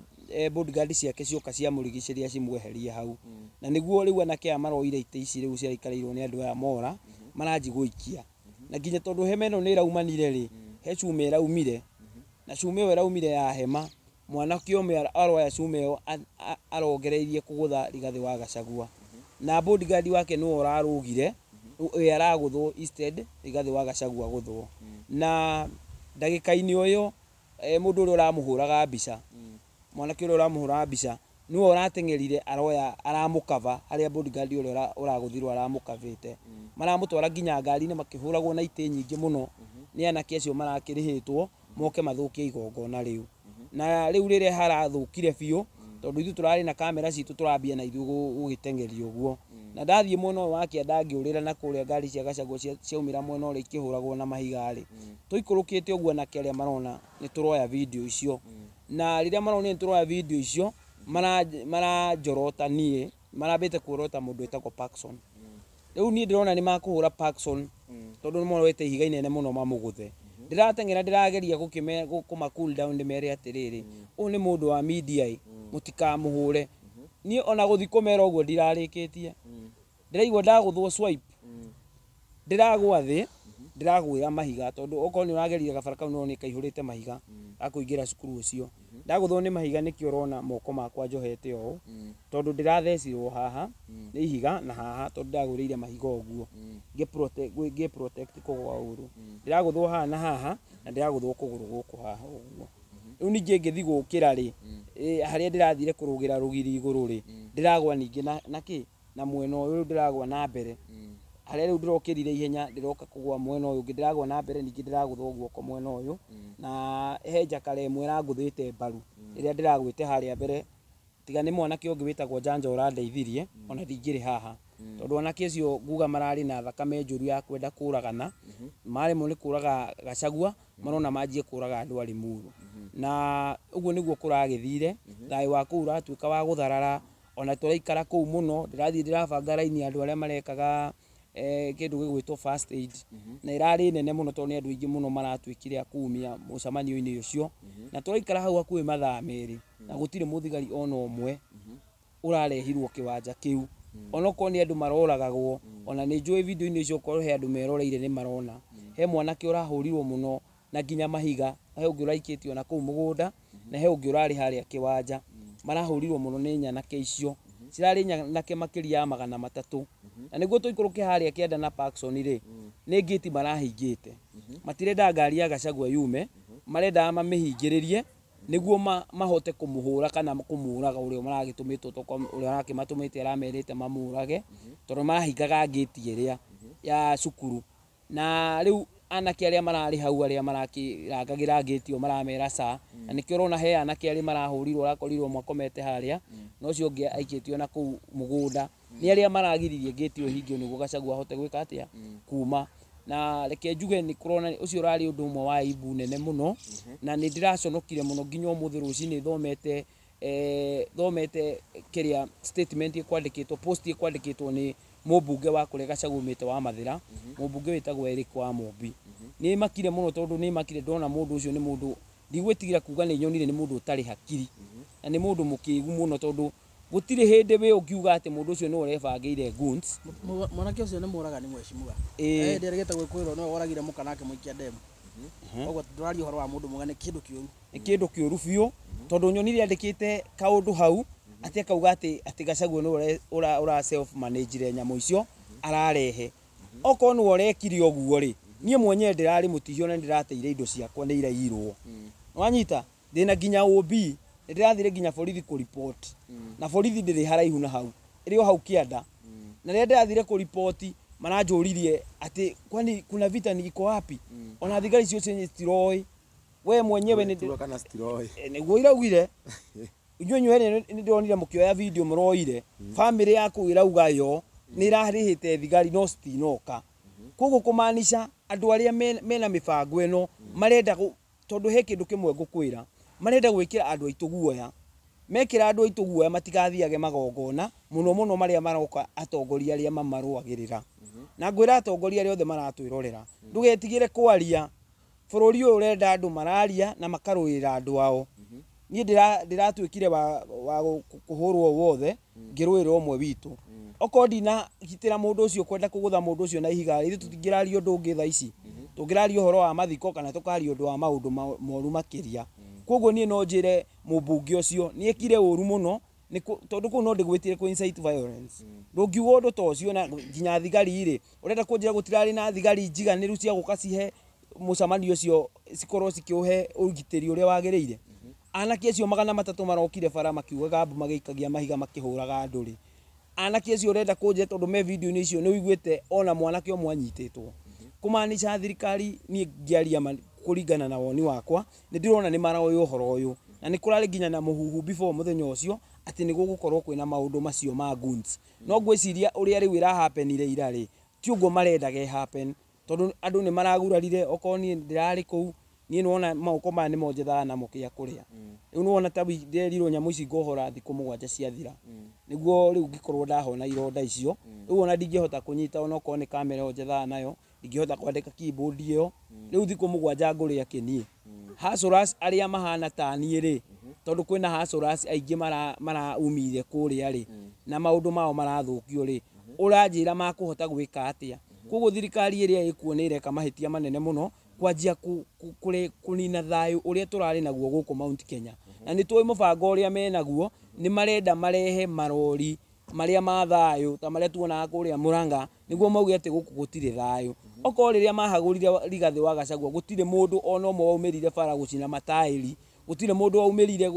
bodyguard ciake cioka ciamũrigicĩria cimweherie hau. Na nĩguo rĩu anake aya maroire itĩ ici rĩu ciraikarĩirwo nĩ andũ aya mora, maranji gũikia. Na nginya tondũ hema ĩno nĩ ĩraumanire rĩ, he cuma ĩraumire, na cuma ĩyo ĩraumire ya hema, mwanake ũmwe aroya cuma ĩyo arongereirie kũgũtha Rigathĩ wa Gachagua. Na bodyguard wake nĩwe ũrarũgire, we aragũthwo instead Rigathĩ wa Gachagua gũthwo. Na ndagĩka-inĩ o ĩyo, mũndũ ũrĩa ũramũhũraga mbica, mwanake ũrĩa ũramũhũraga mbica, nĩwe ũrateng'erire aroya aramũkaba harĩa bodyguard ũrĩa ũragũthirwo aramũkabĩte. Maramũtwara nginya ngari-inĩ makĩhũragwo na itĩ nyingĩ mũno nĩ anake acio marakĩrĩhĩtwo moke mathũkie igongona rĩu. Na rĩu rĩrĩa harathũkire biũ, tondũ ithuĩ tũrarĩ na kamera citũ tũrambia na ithuĩ gũgĩteng'eria ũguo. Na ndathiĩ mwena ũyũ wa kĩanda ngĩũrĩra na kũrĩa ngari cia Gachagua ciaumĩra mwena ũrĩa ikĩhũragwo na mahiga rĩ, tũikũrũkĩte ũguo anake arĩa marona nĩ tũroya video icio. Na rĩrĩa maronire nĩ tũroya video icio, maranjorota niĩ, marambĩte kuorota mũndũ wĩtagwo Parkson. Rĩu niĩ ndĩrona nĩ makũhũra Parkson, tondũ nĩ moroete ihiga inene mũno mamũgũthe. Ndĩrateng'era ndĩrageria kũma cool down ndĩmere atĩrĩrĩ, ũyũ nĩ mũndũ wa media ĩ, mũtikamũhũre. Niĩ ona gũthiĩ kũmera ũguo ndirarĩkĩtie. Ndĩraigua ndagũthwo swipe, ndĩragwa thĩ, ndĩragwĩra mahiga tondũ okorwo nĩ ũragerire gabara kau no nĩ kaihũrĩte mahiga gakũingĩra cukuru ũcio. Ndagũthwo nĩ mahiga nĩkĩo ũrona moko makwa njohete ũũ, tondũ ndĩrathecirwo haha nĩ ihiga na haha tondũ ndagũrĩire mahiga ũguo. Ngĩ protect kũgwa ũru. Ndĩragũthwo haha na haha na ndĩragũthwo kũgũrũ gũkũ haha ũguo. Rĩu ningĩ ngĩthiĩ gũkĩra rĩ, harĩa ndĩrathire kũrũgĩra rũgiri igũrũ rĩ, ndĩragwa ningĩ na kĩ? Na mwena ũyũ rĩu ndĩragwa na mbere. Harĩa rĩu ndĩrokĩrire ihenya ndĩroka kũgwa mwena ũyũ ũngĩ, ndĩragwa na mbere ningĩ ndĩragũthwo guoko mwena ũyũ. Na he njakara ĩmwe ĩrangũthĩte mbaru rĩrĩa ndĩragwĩte harĩa mbere, tiga nĩ mwanake ũngĩ wĩtagwo Njanja ũrandeithirie, ona ndingĩrĩ haha. Tondũ anake acio nguga mararĩ na thakame njũru ya kwenda kũragana, maremwo nĩ kũraga Gachagua, marona manjie kũraga andũ a Limuru. Na ũguo nĩguo kũragĩthire. Thayũ wa kũu ũratuĩka wa gũtharara, ona tũraikara kũu mũno. Ndĩrathiĩ ndĩrabanga raini ya andũ arĩa marekaga kĩndũ gĩgwĩtwo first aid, na ĩrarĩ nene mũno tondũ nĩ andũ aingĩ mũno maratuĩkire a kumia mũcemanio-inĩ ũcio. Na tũraikara hau hakuhĩ mathaa 2 na gũtirĩ mũthigari ona ũmwe ũrarehirwo kĩwanja kĩu, onokorwo nĩ andũ maroragagwo. Ona nĩ njũĩ video-inĩ icio okorwo he andũ meroreire nĩ marona he mwanake ũrahũrirwo mũno na nginya mahiga, he ũngĩ ũraikĩtio na kũu mũgũnda, na he ũngĩ ũrarĩ harĩa kĩwanja. Marahũrirwo mũno nĩ nyanake icio, cirarĩ nyanake makĩria ya 300. Na nĩguo tũikũrũke harĩa kĩanda na Parkson rĩ, nĩ ngĩti marahingĩte, matirenda ngari ya Gachagua yume, marendaga mamĩhingĩrĩrie nĩguo mahote kũmũhũra kana kũmũraga ũrĩa maragĩtũmĩtwo, tokorwo ũrĩa arakĩmatũmĩte aramerĩte mamũrage, tondũ marahingaga ngĩti ĩrĩa ya cukuru. Na rĩu anake arĩa mararĩ hau arĩa marakĩrangagĩra ngĩti ĩyo maramera ca, na nĩkĩo ũrona he anake arĩa marahũrirwo, ũrakorirwo makomete harĩa, na ũcio ũngĩ aikĩtio na kũu mũgũnda. Nĩ arĩa maragiririe ngĩti ĩyo ĩhingio nĩguo Gachagua ahote gwĩka atĩa, kuma. Na reke njuge nĩ kũrona ũcio ũrarĩ ũndũ ũmwe wa aibu nene mũno, na nĩ ndĩraconokire mũno nginya ũmũthĩ rũcinĩ thomete thomete kĩrĩa statement ĩkwandĩkĩtwo, post ĩkwandĩkĩtwo nĩ mũmbunge wa kũrĩa Gachagua umĩte wa Mathĩra, mũmbunge wĩtagwo Eric wa Mũmbi. Nĩ makire mũno tondũ nĩ makire ndona mũndũ ũcio nĩ mũndũ ndigwĩtigĩra kuga nĩ nyonire nĩ mũndũ ũtarĩ hakiri, na nĩ mũndũ mũkĩgu mũno, tondũ gũtirĩ hĩndĩ wĩ ũngiuga atĩ mũndũ ũcio nĩwe ũrebangĩire goons. Mwanake ũcio nĩ mũragani mheshimiwa. Ĩĩ. Ndĩrĩgĩte gwĩkwĩrwo nĩwe woragire mũka nake mũikia ndemu. Koguo ndũraria ũhoro wa mũndũ mwega, nĩ kĩndũ kĩũru. Nĩ kĩndũ kĩũru biũ, tondũ nyonire andĩkĩte kaũndũ hau atĩ akauga atĩ Gachagua nĩwe ũra self manage nyamũ icio ararehe. Okorwo nĩwe ũrekire ũguo rĩ, niĩ mwenyewe ndĩrarĩ mũtihio na nĩndĩrateire indo ciakwa nĩ iraiyirwo. Wanyita ndĩna nginya OB, nĩndĩrathire nginya borithi kũripoti, na borithi ndĩrĩ haraihu na hau, ĩrĩ o hau kĩanda. Na rĩrĩa ndĩrathire kũripoti maranjũririe atĩ kwani kuna vita ni iko wapi? Ona thigari icio citiroĩ. We mwenyewe nĩ Tuga kana citiroĩ. Nĩguo iraugire inyuĩ inyuĩ nĩ ndĩronire mũkĩoya video mũroire family yaku ĩrauga yo nĩ ĩrarĩhĩte thigari no citinoka. Koguo kũmaanisha andũ arĩa mena mĩbango ĩno marenda tondũ he kĩndũ kĩmwe ngũkwĩra, marenda gwĩkĩra andũ aitũ guoya. Mekĩra andũ aitũ guoya matigathiage magongona mũno mũno marĩa maroka atongoria arĩa mamarũagĩrĩra. Na ngwĩra atongoria arĩa othe maratwĩrorera, ndũgetigĩre kwaria. Bũrũri ũyũ ũrenda andũ mararia na makarũĩrĩra andũ ao. Niĩ ndĩratuĩkire wa kũhũrwo wothe ngĩrũĩrĩra ũmwe witũ. Okorwo ndinagitĩra mũndũ ũcio kwenda kũgũtha mũndũ ũcio na ihiga, ithuĩ tũtingĩraria ũndũ ũngĩ thaa ici. Tũngĩraria ũhoro wa mathiko kana tũkaria ũndũ wa maũndũ moru makĩria. Koguo niĩ no njĩre mũmbunge ũcio nĩ ekire ũru mũno, tondũ kũu no ndĩgwĩtire kũ incite violence. Ndũngiuga ũndũ ta ũcio na nginya thigari rĩ, ũrenda kũnjĩra gũtirarĩ na thigari njiganĩru cia gũka cihe mũcemanio ũcio cikorwo cikĩũhe ũgitĩri ũrĩa wagĩrĩire. Anake acio 300 marokire bara makiugaga mbu magĩikagia mahiga makĩhũraga andũ rĩ. Anake acio ũrenda kũnjĩra tondũ me video-inĩ icio nĩ ũiguĩte ona mwanake ũmwe anyitĩtwo. Kũmaanisha thirikari niĩ ngĩaria kũringana na woni wakwa nĩ ndĩrona nĩ maroĩ ũhoro ũyũ, na nĩ kũrarĩ nginya na mũhuhu before mũthenya ũcio atĩ nĩ gũgũkorwo kwĩna maũndũ macio ma goons. No ngwĩciria ũrĩa rĩu ĩrahapenire ira rĩ, ti ũguo marendaga ĩhappen, tondũ andũ nĩ maragurarire. Okorwo niĩ ndĩrarĩ kũu, niĩ nĩwona moko maya nĩmo njethaga namo kĩa kũrĩa. Rĩu nĩwona ta ndĩrerirwo nyamũ ici ngohora thikũ 7 ciathira, nĩguo rĩu ngĩkorwo ndahona ironda icio. Rĩu ona ndingĩhota kũnyita onokorwo nĩ kamera ĩyo njethaga nayo, ndingĩhota kwandĩka keyboard ĩyo. Rĩu thikũ 7 ngũrĩa kĩ niĩ. Hustlers arĩa mahana ta niĩ rĩ, tondũ kwĩna hustlers aingĩ maraumire kũrĩa rĩ, na maũndũ mao marathũkio rĩ, ũranjĩra makũhota gwĩka atĩa? Koguo thirikari ĩrĩa ĩkuo nĩ ĩreka mahĩtia manene mũno kwanjia kũnina thayũ ũrĩa tũrarĩ naguo gũkũ Mount Kenya. Na nĩ tũĩ mũbango ũrĩa menaguo, nĩ marenda marehe marori marĩa ma thayũ ta marĩa tuonaga kũrĩa Murang'a, nĩguo mauge atĩ gũkũ gũtirĩ thayũ. Okorwo rĩrĩa mahagũrire Rigathĩ wa Gachagua gũtirĩ mũndũ ona ũmwe waumĩrire bara gũcina mataĩri, gũtirĩ mũndũ waumĩrire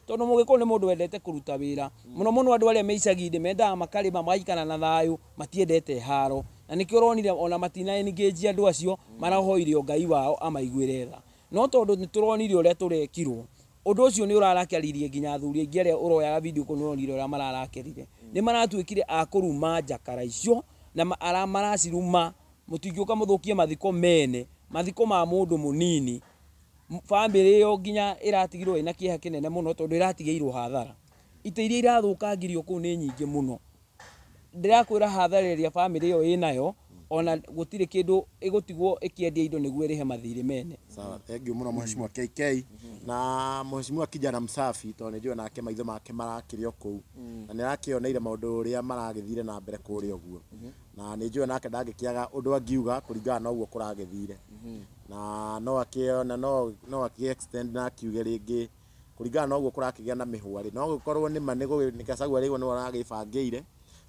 tondũ mũgĩkũyũ nĩ mũndũ wendete kũruta wĩra mũno mũno. Andũ arĩa me icagi-inĩ mendaga makarĩma magaikara na thayũ, matiendete haro, na nĩkĩo ũronire ona matina engage andũ acio marahoire o Ngai wao amaiguĩre tha. No tondũ nĩ tũronire ũrĩa tũrekirwo, ũndũ ũcio nĩ ũrarakaririe nginya athuri aingĩ arĩa ũroyaga video kũu, nĩ ũronire ũrĩa mararakerire. Nĩ maratuĩkire a kũruma njakara icio na maraciruma. Mũtingĩũka mũthũkie mathiko mene, mathiko ma mũndũ mũnini. Bamĩrĩ ĩyo nginya ĩratigirwo ĩna kĩeha kĩnene mũno tondũ ĩratigĩirwo hathara. Itĩ iria irathũkangirio kũu nĩ nyingĩ mũno. Ndĩrakwĩra hathara ĩrĩa bamĩrĩ ĩyo ĩnayo ona gũtirĩ kĩndũ ĩgũtigwo ĩkĩendia indo nĩguo ĩrĩhe mathirĩ mene. Sawa, thank you muno mheshimiwa KK na mheshimiwa kijana msafi tondũ nĩ njũĩ nake maitho make marakĩrĩ o kũu na nĩ arakĩoneire maũndũ ũrĩa maragĩthire na mbere kũrĩa ũguo na nĩ njũĩ nake ndangĩkĩaga ũndũ angiuga kũringana na ũguo kũragĩthire na no akĩona no akĩ extend na akiuge rĩngĩ kũringana na ũguo kũrakĩgĩa na mĩhwa rĩ no gũkorwo nĩ ma nĩ Gachagua rĩu nĩwe aragĩbangĩire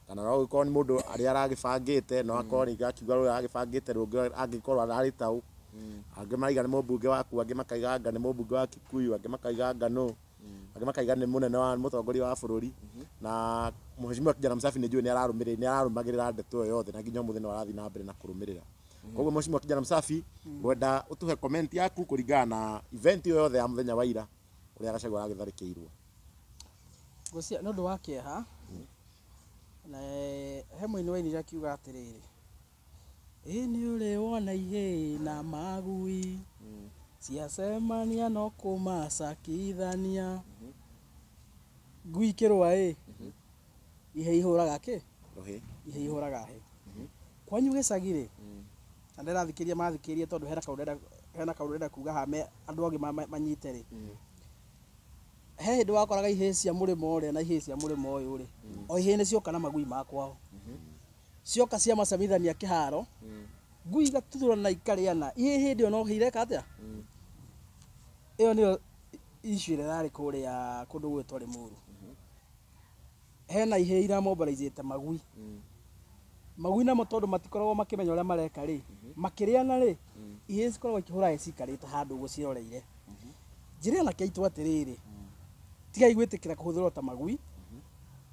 kana no gũkorwo nĩ mũndũ arĩa aragĩbangĩte no akorwo rĩngĩ akiuga ũrĩa aragĩbangĩte rũngĩ angĩkorwo ararĩ taũ angĩ maraiga nĩ mũmbunge waku angĩ makaiga anga nĩ mũmbunge wa Kikuyu angĩ makaiga anga nũ angĩ makaiga nĩ mũnene wa mũtongoria wa bũrũri na mheshimiwa kijana msafi nĩ njũĩ nĩ ararũmĩrĩra nĩ ararũmagĩrĩra ndeto ĩyo yothe na nginya ũmũthĩ no arathiĩ na mbere na kũrũmĩrĩra. Koguo mheshimiwa kijana msafi ngwenda ũtũhe comment yaku kũringana na event ĩyo yothe ya mũthenya wa ira ũrĩa Gachagua aragĩtharĩkĩirwo. Ngwĩciria nĩ ũndũ wa kĩeha na he mũini wainire akiuga atĩrĩrĩ, ĩ nĩ ũrĩ wona ihĩĩ na magui ciacemania no kũmacakithania ngui ikĩrũa ĩ ihĩĩ ihũraga kĩ Rũhĩ. Ihĩĩ ihũraga hĩ kwanyu gĩcagi rĩ na ndĩrathikĩria mathikĩrie tondũ hena kaũndũ ndĩrenda kuga haha andũ angĩ manyite rĩ he hĩndĩ wakoraga ihĩĩ cia mũrĩmo ũrĩa na ihĩĩ cia mũrĩmo ũyũ rĩ o ihĩĩ nĩ cioka na magui ma kwao cioka ciamacemithania kĩharo ngui igatuthũrana ikarĩana ihĩĩ hĩndĩ ĩyo no ireka atĩa. Ĩyo nĩyo issue ĩrĩa ĩrarĩ kũrĩa kũndũ gwĩtwo Limuru. Hena ihĩĩ iramobilizĩte magui magui namo tondũ matikoragwo makĩmenya ũrĩa mareka rĩ makĩrĩana rĩ ihĩĩ cikoragwo ikĩhũra hĩ cikarĩte handũ ũguo ciroreire. Njĩre anake aitũ atĩrĩrĩ tigai gwĩtĩkĩra kũhũthĩrwo ta magui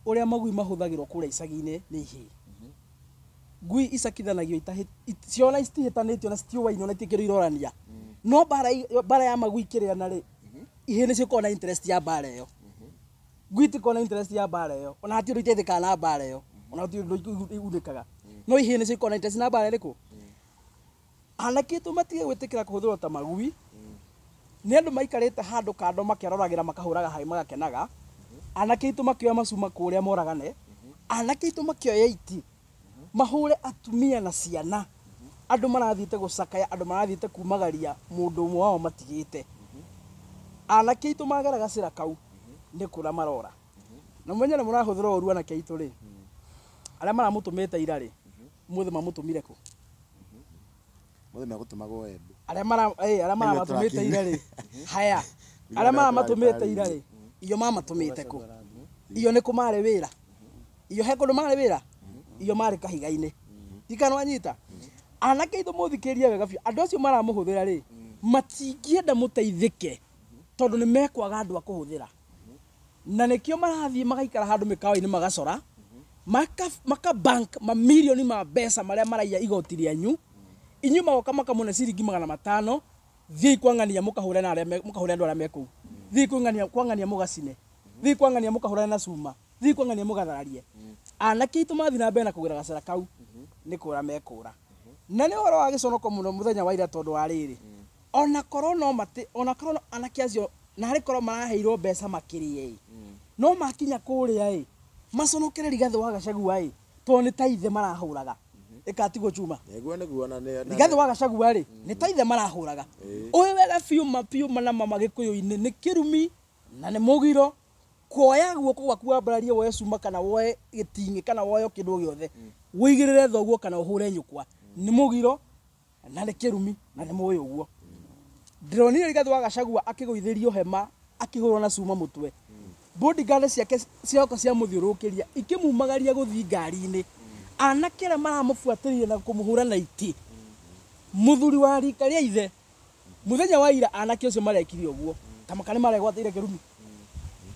ũrĩa magui mahũthagĩrwo kũrĩa icagi-inĩ nĩ ihĩĩ. Ngui icakithanagio ciona citihĩtanĩtio na citiũaine ona itirĩ kĩndũ irorania no mbara ya magui ikĩrĩana rĩ ihĩĩ nĩcio ikoragwo na interest ya mbara ĩyo. Ngui itikoragwo na interest ya mbara ĩyo ona hatirĩ ũndũ iteithĩkaga na mbara ĩyo ona hatirĩ ũndũ igunĩkaga no ihĩĩ nĩcio ikoragwo na interest na mbara ĩrĩkũ. Anake aitũ matige gwĩtĩkĩra kũhũthĩrwo ta magui nĩ andũ maikarĩte handũ kando makĩroragĩra makahũraga haĩ magakenaga. Anake aitũ makĩoya macuma kũrĩa moragane anake aitũ makĩoya iti mahũre atumia na ciana andũ marathiĩte gũcakaya andũ marathiĩte kumagaria mũndũ ũmwe wao matigĩte. Anake aitũ magera gacĩra kau nĩ kũra marora na mũmenye nĩ mũrahũthĩra ũru anake aitũ rĩ arĩa maramũtũmĩte ira rĩ mũthĩ mamũtũmire kũ? Mũthĩ megũtũmagwo Embu. Arĩa maramatũmĩte ira rĩ haya arĩa maramatũmĩte ira rĩ iyo mamatũmĩte kũ? Iyo nĩ kũ marĩ wĩra? Iyo he kũndũ marĩ wĩra? Iyo marĩ kahiga-inĩ ndikana wanyita. Anake aitũ mũthikĩrĩrie wega biũ andũ acio maramũhũthĩra rĩ matingĩenda mũteithĩke tondũ nĩ mekwaga andũ a kũhũthĩra na nĩkĩo marathiĩ magaikara handũ mĩkawa-inĩ magacora maka bank mamirioni ma mbeca marĩa maraiya igoti rĩanyu inyuĩ magoka makamũne ciringi 500 thiĩi kwang'ania mũkahũre na arĩa mũkahũre andũ arĩa me kũu thiĩi kwang'ania mũgacine thiĩi kwang'ania mũkahũrane na cuma thiĩi kwang'ania mũgathararie. Anake aitũ mathiĩ na mbere na kũgĩra gacĩra kau nĩ kũra mekũra na nĩ ũhoro wa gĩconoko mũno mũthenya wa ira tondũ wa rĩrĩ ona korwo no matĩ ona korwo anake acio na harĩ korwo maraheirwo mbeca makĩrĩe ĩ no makinya kũrĩa ĩ maconokere Rigathĩ wa Gachagua ĩ tondũ nĩ ta ithe marahũraga ĩkatigwo chuma Nĩguo nĩguo na nĩ Rigathĩ wa Gachagua rĩ nĩ ta ithe marahũraga ũĩ wega biũ ma biũ ma na ma Gĩkũyũ-inĩ nĩ kĩrumi na nĩ mũgiro kuoya guoko gwaku wambararie woe cuma kana woe gĩting'ĩ kana woe kĩndũ gĩothe wĩigĩrĩre thoguo kana ũhũre nyũkwa nĩ mũgiro na nĩ kĩrumi na nĩ mũĩ ũguo. Ndĩronire Rigathĩ wa Gachagua akĩgũithĩrio hema akĩhũrwo na cuma mũtwe bodyguard ciake cioka ciamũthiũrũrũkĩria ikĩmumagaria gũthiĩ ngari-inĩ anake arĩa maramũbuatĩrĩire na kũmũhũra na itĩ mũthuri wa rika rĩa ithe mũthenya wa ira anake ũcio marekire ũguo ta maka nĩ maregwatĩire kĩrumi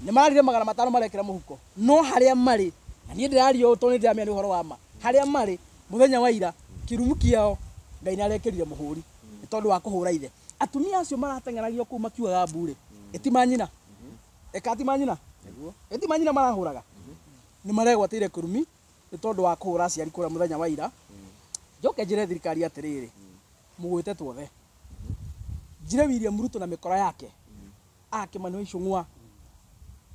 nĩ mararire 500 marekĩra mũhuko no harĩa marĩ na niĩ ndĩraria ũũ tondũ nĩ ndĩramenya nĩ ũhoro wa ma harĩa marĩ mũthenya wa ira kĩrumi kĩao Ngai nĩ arekĩrire mũhũri nĩ tondũ wa kũhũra ithe. Atumia acio marateng'eragio kũu makiugaga mbu rĩ ĩti manyina ĩka ti manyina ĩti manyina marahũraga nĩ maregwatĩire kĩrumi nĩ tondũ wa kũhũra aciari kũrĩa mũthenya wa ira. Njoke njĩre thirikari atĩrĩrĩ mũgwĩte tuothe. Njire William Ruto na mĩkora yake a Kimani wa Ichung'wa,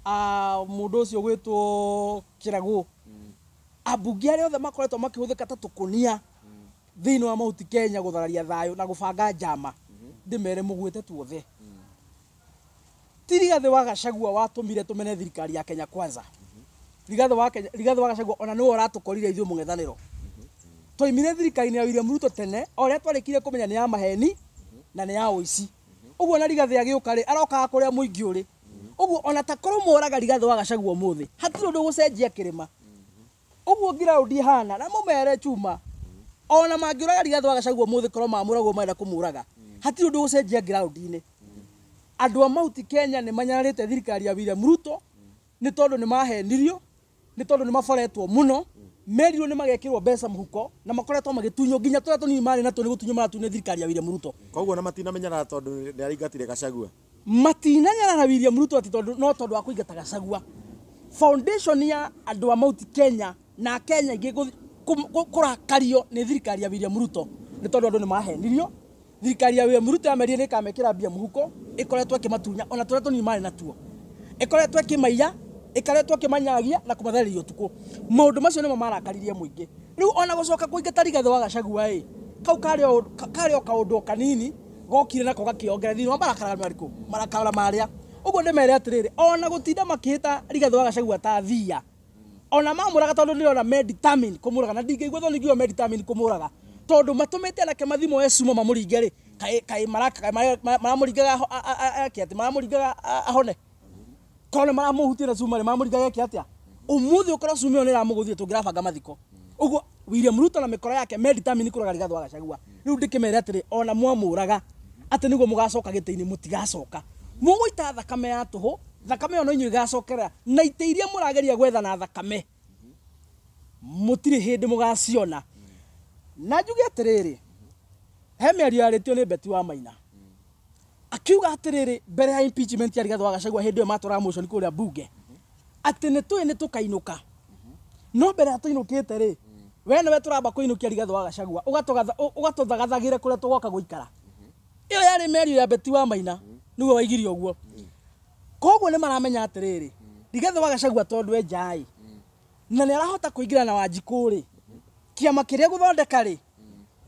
a mũndũ ũcio gwĩtwo Kĩragũ, ambunge arĩa othe makoretwo makĩhũthĩka ta tũkũnia thĩinĩ wa Mount Kenya gũthararia thayũ na gũbanga njama, ndĩmere mũgwĩte tuothe. Ti Rigathĩ wa Gachagua watũmire tũmene thirikari ya Kenya Kwanza. Rigathĩ wa Kenya, Rigathĩ wa Gachagua ona nĩwe ũratũkorire ithuĩ mũng'ethanĩro. Twaimire thirikari-inĩ ya William Ruto tene o ũrĩa twarĩkire kũmenya nĩ ya maheni na nĩ ya ũici. Ũguo na Rigathĩ agĩũka rĩ, arokaga kũrĩa mũingĩ ũrĩ. Ũguo ona ta korwo moraga Rigathĩ wa Gachagua ũmũthĩ, hatirĩ ũndũ ũgũcenjia kĩrĩma. Ũguo ground ihana na mũmere chuma. Ona mangĩũraga Rigathĩ wa Gachagua ũmũthĩ korwo mamũraga marenda kũmũraga, hatirĩ ũndũ ũgũcenjia ground-inĩ. Andũ a Mount Kenya nĩ manyararĩte thirikari ya William Ruto nĩ tondũ nĩ mahenirio, nĩ tondũ nĩ maboretwo mũno, merirwo nĩ magekĩrwo mbeca mũhuko na makoretwo magĩtunywo nginya tũrĩa tũnini marĩ natuo nĩ gũtunywo maratunywo thirikari ya William Ruto. Koguo na matinamenyana tondũ nĩ araingatire Gachagua. Matinanyarara William Ruto atĩ tondũ no tondũ wa kũingata Gachagua. Foundation ya andũ a Mount Kenya na Kenya ingĩ kũrakario nĩ thirikari ya William Ruto nĩ tondũ andũ nĩ mahenirio. Thirikari ya William Ruto yamerire nĩ ĩkamekĩra mbia mũhuko, ĩkoretwo ĩkĩmatunya ona tũrĩa tũnini marĩ natuo, ĩkoretwo ĩkĩmaiya, ĩkoretwo ĩkĩmanyagia na kũmathereria ũtukũ. Maũndũ macio nĩmo marakaririe mũingĩ. Rĩu ona gũcoka kũingata Rigathĩ wa Gachagua ĩ, kau karĩ o kaũndũ kanini gokire nako gakĩongerera thĩinĩ wa marakara marĩkũ, marakara marĩa. Ũguo ndĩmere atĩrĩrĩ, ona gũtinda makĩhĩta Rigathĩ wa Gachagua ta thia, ona mamũraga tondũ ndĩrona me determined kũmũraga, na ndingĩigua tondũ ningĩigua me determined kũmũraga tondũ matũmĩte anake mathimo e cumo mamũringe rĩ, kaĩ maramũringaga eke atĩ, maramũringaga ahone, korwo nĩ maramũhutia na cuma rĩ, maramũringaga eke atĩa? Ũmũthĩ ũkorwo cuma ĩyo nĩ ĩramũgũthire tũngĩrabanga mathiko. Ũguo William Ruto na mĩkora yake me determined kũraga Rigathĩ wa Gachagua. Rĩu ndĩkĩmere atĩrĩ, ona mwamũraga atĩ nĩguo mũgacoka gĩtĩ-inĩ, mũtigacoka. Mũgũita thakame ya tũhũ, thakame ĩyo no inyuĩ ĩgacokerera, na itĩ iria mũrageria gwetha na thakame mũtirĩ hĩndĩ mũgaciona. Na njuge atĩrĩrĩ, he mĩario yarĩtio nĩ Betty wa Maina akiuga atĩrĩrĩ mbere ya impeachment ya Rigathĩ wa Gachagua hĩndĩ ĩyo matwaraga motion kũrĩa bunge atĩ nĩ tũĩ nĩ tũkainũka, no mbere ya tũinũkĩte rĩ, we nĩwe tũramba kũinũkia Rigathĩ wa Gachagua ũgatũthagathagĩre kũrĩa tũgoka gũikara. Ĩyo yarĩ mĩario ya Betty wa Maina, nĩguo waigire ũguo. Koguo nĩ maramenya atĩrĩrĩ, Rigathĩ wa Gachagua tondũ e nja-ĩ, na nĩ arahota kũingĩra na Wanjikũ rĩ, kĩama kĩrĩa gũthondeka rĩ,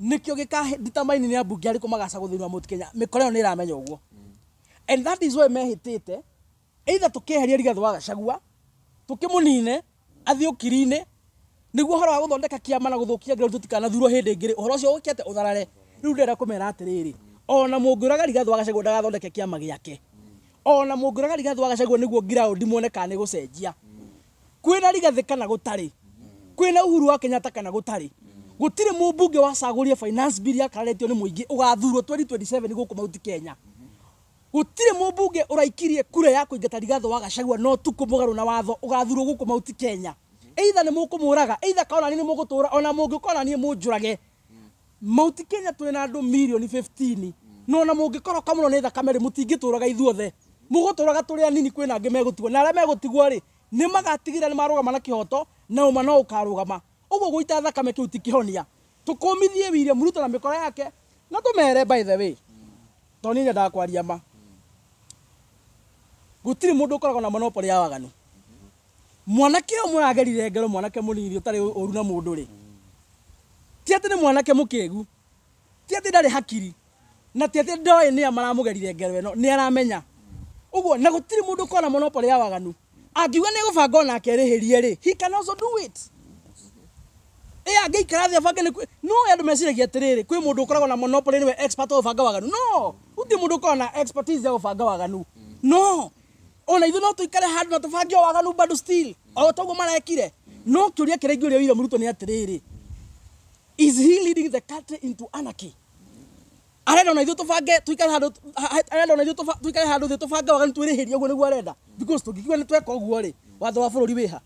nĩkĩo gĩka determine nĩ ambunge arĩkũ magacagwo thĩinĩ wa Mount Kenya. Mĩkora ĩyo nĩ ĩramenya ũguo. And that is why mehĩtĩte either tũkĩeheria Rigathĩ wa Gachagua tũkĩmũnine athiĩ ũkiri-inĩ nĩguo ũhoro wa gũthondeka kĩama na gũthũkia ground tũtikanathurwo hĩndĩ ĩngĩ rĩ, ũhoro ũcio ũke atĩ ũtharare. Rĩu ndĩrenda kũmera atĩrĩrĩ, ona mũngĩũraga Rigathĩ wa Gachagua ndagathondeke kĩama gĩake, ona mũngĩũraga Rigathĩ wa Gachagua nĩguo ground muone kana nĩ gũcenjia. Kwĩna Rigathĩ kana gũtarĩ, kwĩna Uhuru wa Kenyatta kana gũtarĩ, gũtirĩ mũmbunge wacagũrie finance bill yakararĩtio nĩ mũingĩ ũgathurwo 2027 gũkũ Mount Kenya. Gũtirĩ mũmbunge ũraikirie kura ya kũingata Rigathĩ wa Gachagua no tukũ mũgarũ na watho ũgathurwo gũkũ Mount Kenya. Either nĩ mũkũmũraga, either kana nĩ mũgũtũra, ona mũngĩũka ona niĩ mũnjũrage. Mount Kenya twĩna andũ mirioni 15, no ona mũngĩkoroka mũno nĩ thakame rĩ, mũtingĩtũraga ithuothe. Mũgũtũraga tũrĩ anini, kwĩna angĩ megũtigwo, na arĩa megũtigwo rĩ, nĩ magatigĩrĩra nĩ marũgama na kĩhoto, na ũma no ũkarũgama. Ũguo gũita thakame kĩu ti kĩhonia. Tũkũmithie William Ruto na mĩkora yake, na tũmere by the way, tondũ niĩ nyendaga kwaria ma. Gũtirĩ mũndũ ũkoragwo na monopoly ya waganu. Mwanake ũyũ mũragerire ngero, mwanake mũnini ũtarĩ ũru na mũndũ rĩ, ti atĩ nĩ mwanake mũkĩgu, ti atĩ ndarĩ hakiri, na ti atĩ ndoĩ nĩa maramũgerire ngero ĩno, nĩ aramenya. Ũguo na gũtirĩ mũndũ ũkoragwo na monopoly ya waganu. Angiuga nĩ egũbanga onake arĩhĩrie rĩ, he can also do it. Ĩ angĩikara thĩ abange nĩ no andũ meciragia atĩrĩrĩ, kwĩ mũndũ ũkoragwo na monopoly nĩwe expert wa gũbanga waganu. No, gũtirĩ mũndũ ũkoragwo na expertise ya gũbanga waganu. No, ona ithuĩ no tũikare handũ na tũbange o waganu bado still, o ta ũguo marekire. No kĩũria kĩrĩa ingĩũria William Ruto nĩ atĩrĩrĩ, is he leading the country into anarchy? Arenda ona ithuĩ tũbange tũikare handũ, arenda ona ithuĩ tũikare handũ thĩ tũbange waganu twĩrĩhĩrie, ũguo nĩguo arenda. Because tũngiuga nĩ tweka ũguo rĩ, watho wa bũrũri wĩha?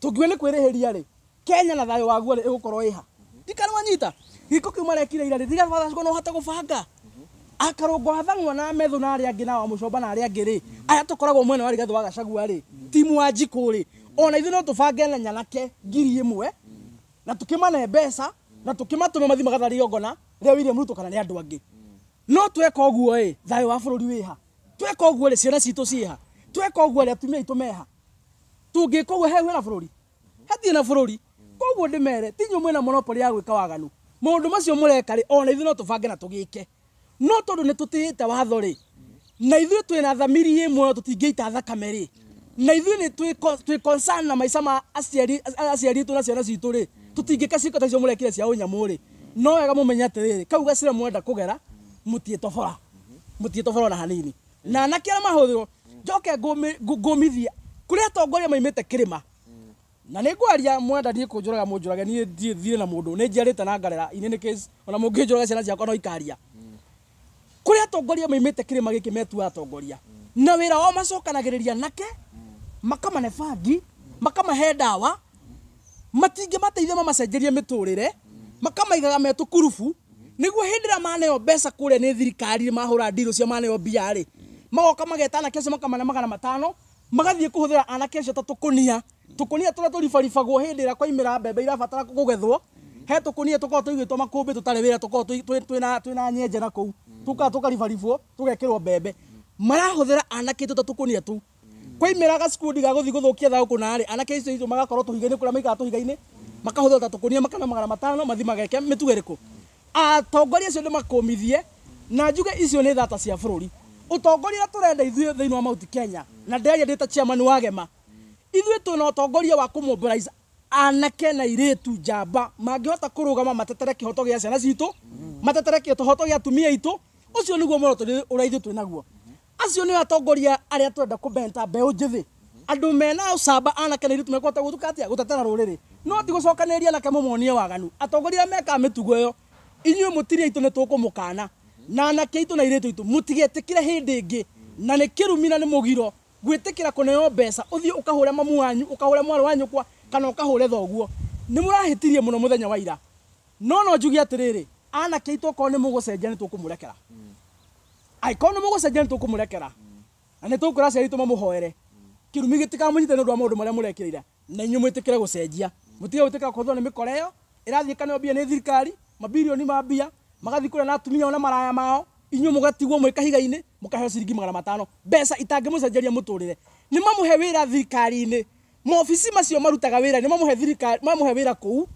Tũngiuga nĩ kwĩrĩhĩria rĩ, Kenya na thayũ waguo rĩ, ĩgũkorwo ĩha? Ndikana wanyita. Gĩko kĩu marekire ira rĩ, Rigathĩ wa Gachagua no ahote gũbanga. Akarũngo athang'wa na Methu na arĩa angĩ na Wamuchomba na arĩa angĩ rĩ, aya tũkoragwo mwena wa Rigathĩ wa Gachagua rĩ, timu wa Njikũ rĩ, ona ithuĩ no tũbange na nyanake 1000 na tũkĩmane mbeca na tũkĩmatũme mathiĩ magatharie igongona rĩa William Ruto kana rĩa andũ angĩ. No tweka ũguo ĩ, thayũ wa bũrũri wĩha? Tweka ũguo rĩ, ciana citũ ciĩha? Tweka ũguo rĩ, atumia aitũ meha? Tũngĩka ũguo he wĩna bũrũri? Hatirĩ na bũrũri. Koguo ndĩmere, ti inyuĩ mwĩna monopoly ya gwĩka waganu. Maũndũ macio mũreka rĩ, ona ithuĩ no tũbange na tũgĩke. No tondũ nĩ tũtĩĩte watho rĩ, na ithuĩ twĩna thamiri ĩ muoyo tũtingĩita thakame rĩ, na ithuĩ nĩ twĩ concern na maica ma aciari aitũ na ciana citũ rĩ, tũtingĩka ciĩko ta icio mũrekire cia ũnyamũ rĩ, no wega mũmenye atĩrĩrĩ, kau gacĩra mwenda kũgera, mũtiĩtobora. Mũtiĩtobora ona hanini. Na anake arĩa mahũthĩrwo, njoke ngũmithie, kũrĩ atongoria maimĩte kĩrĩma. Na nĩ ngwaria mwenda niĩ kũnjũraga mũnjũrage, niĩ ndirĩ na mũndũ, nĩ njiarĩte na ngarera, in any case, ona mũngĩnjũraga ciana ciakwa no ikaria. Kũrĩ atongoria maimĩte kĩrĩma gĩkĩ metuaga atongoria. Na wĩra wao macokanagĩrĩria anake, makamane bangi, makamahe ndawa, matingĩmateithia mamacenjerie mĩtũrĩre, makamaigaga me tũkurubu, nĩguo hĩndĩ ĩrĩa maneo mbeca kũrĩa nĩ thirikari mahũra ndirũ cia maneo mbia rĩ, magoka mageta anake acio makamane 500, magathiĩ kũhũthĩra anake acio ta tũkũnia, tũkũnia tũrĩa tũribaribagwo hĩndĩ ĩrĩa kwaimĩra mbembe irabatara kũgethwo, he tũkũnia tũkoragwo tũigĩtwo makũmbĩ tũtarĩ wĩra, tũkoragwo twĩna nyenje na kũu, tũkaga tũkaribaribwo, tũgekĩrwo mbembe. Marahũthĩra anake aitũ ta tũkũnia tũu. Kwaimĩra gacikundi ga gũthiĩ gũthũkia thayũ kũna rĩ, anake acio aitũ magakorwo tũhiga-inĩ kũrĩa maikaraga tũhiga-inĩ, makahũthĩrwo ta tũkũnia makana 500 mathiĩ mageke mĩtugo ĩrĩkũ. Atongoria acio nĩmakũmithie, na njuge icio nĩ thata cia bũrũri. Ũtongoria ũrĩa tũrenda ithuĩ thĩinĩ wa Mount Kenya, na ndĩraria ndĩ ta chairman wa Gema, ithuĩ twĩna ũtongoria wa kũmobilize anake na airĩtu njamba mangĩhota kũrũgama matetere kĩhoto gĩa ciana citũ, matetere kĩhoto gĩa atumia aitũ, ũcio nĩguo muoroto ũrĩa ithuĩ twĩnaguo. Acio nĩo atongoria arĩa tũrenda kũmenta mbeũ njĩthĩ, andũ mena ũcamba anake na airĩtu mekũhota gũtuĩka atĩa, gũtetera rũrĩrĩ. No ti gũcokanĩrĩria anake mũmonie waganu. Atongoria arĩa mekaga mĩtugo ĩyo, inyuĩ mũtirĩ aitũ nĩ tũkũmũkana, na anake aitũ na airĩtu aitũ mũtigetĩkĩre hĩndĩ ĩngĩ, na nĩ kĩrumi na nĩ mũgiro gwĩtĩkĩra kũneo mbeca ũthiĩ ũkahũre mamu wanyu, ũkahũre mwarĩ wa nyũkwa, kana ũkahũre thoguo. Nĩ mũrahĩtirie mũno mũthenya wa ira. No no njuge atĩrĩrĩ, anake aitũ okorwo nĩ mũgũcenjia nĩ tũkũmũrekera. Angĩkorwo nĩ mũgũcenjia nĩ tũkũmũrekera. Na nĩ tũkwĩra aciari aitũ mamũhoere. Kĩrumi gĩtikamũnyite nĩ ũndũ wa maũndũ marĩa mũrekire ira. Na inyuĩ mwĩtĩkĩre gũcenjia. Mũtige gwĩtĩkĩra kũhũthĩrwo nĩ mĩkora ĩyo, ĩrathiĩ ĩkaneo mbia nĩ thirikari, mabirioni ma mbia, magathiĩ kũrĩa na atumia ona maraya mao, inyuĩ mũgatigwo mwĩ kahiga-inĩ, mũkaheo ciringi 500, mbeca itangĩmũcenjeria mũtũrĩre. Nĩ mamũhe wĩra thirikari-inĩ, maobici macio marutaga wĩra, nĩ mamũhe thirikari, mamũhe wĩra kũu,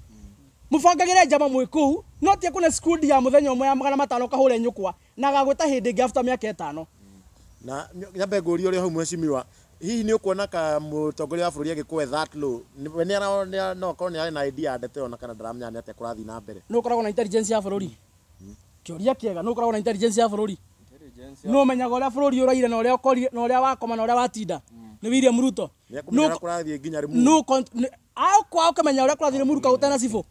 mũbangagĩre njama mwĩ kũu, no ti akũne cikundi ya mũthenya ũmwe ya 500 ũkahũre nyũkwa, na agagwĩta hĩndĩ ĩngĩ after mĩaka 5. Na nyambe ngũrie ũrĩa hau mheshimiwa, hihi nĩ ũkuona ka mũtongoria wa bũrũri agĩkũhe that low? We nĩ no akorwo nĩ arĩ na idea ya ndeto ĩyo na kana ndaramenya nĩ atĩa kũrathiĩ na mbere. Nĩ ũkoragwo na intelligence ya bũrũri? Kĩũria kĩega, nĩ ũkoragwo na intelligence ya bũrũri? Nĩ ũmenyaga ũrĩa bũrũri ũraire na ũrĩa ũkorire, na ũrĩa wakoma na ũrĩa watinda? Nĩ William Ruto. Nĩ ekũmenya ũrĩa kũrathiĩ nginya Limuru. Kwao ũkamenya ũrĩa kũrathiĩ Limuru kaũ ũtena cibũ.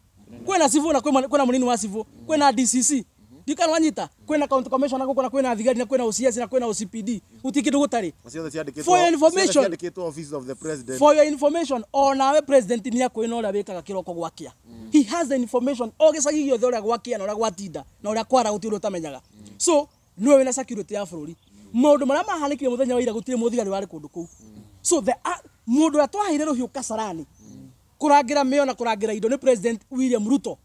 Kwĩna cibũ na kwĩna mũnini wa cibũ, kwĩna DCC. Ndikana wanyita, kwĩna county commissioner gũkũ na kwĩna thigari na kwĩna OCS na kwĩna OCPD. Gũtirĩ kĩndũ gũtarĩ. Ciothe ciandĩkĩtwo, For your information, ciothe ciandĩkĩtwo office of the president. For your information, onawe president nĩ akũĩ na ũrĩa wĩkaga kĩroko gwakĩa. He has the information o gĩcagi gĩothe ũrĩa gwakĩa na ũrĩa gwatinda na ũrĩa kwara gũtirĩ ũndũ ũtamenyaga. So nĩwe wĩna security ya bũrũri. Maũndũ marĩa mahanĩkire mũthenya wa ira gũtirĩ mũthigari warĩ kũndũ kũu. So the mũndũ ũrĩa twaheire rũhiũ Kasarani kũrangĩra mĩo na kũrangĩra indo nĩ President William Ruto.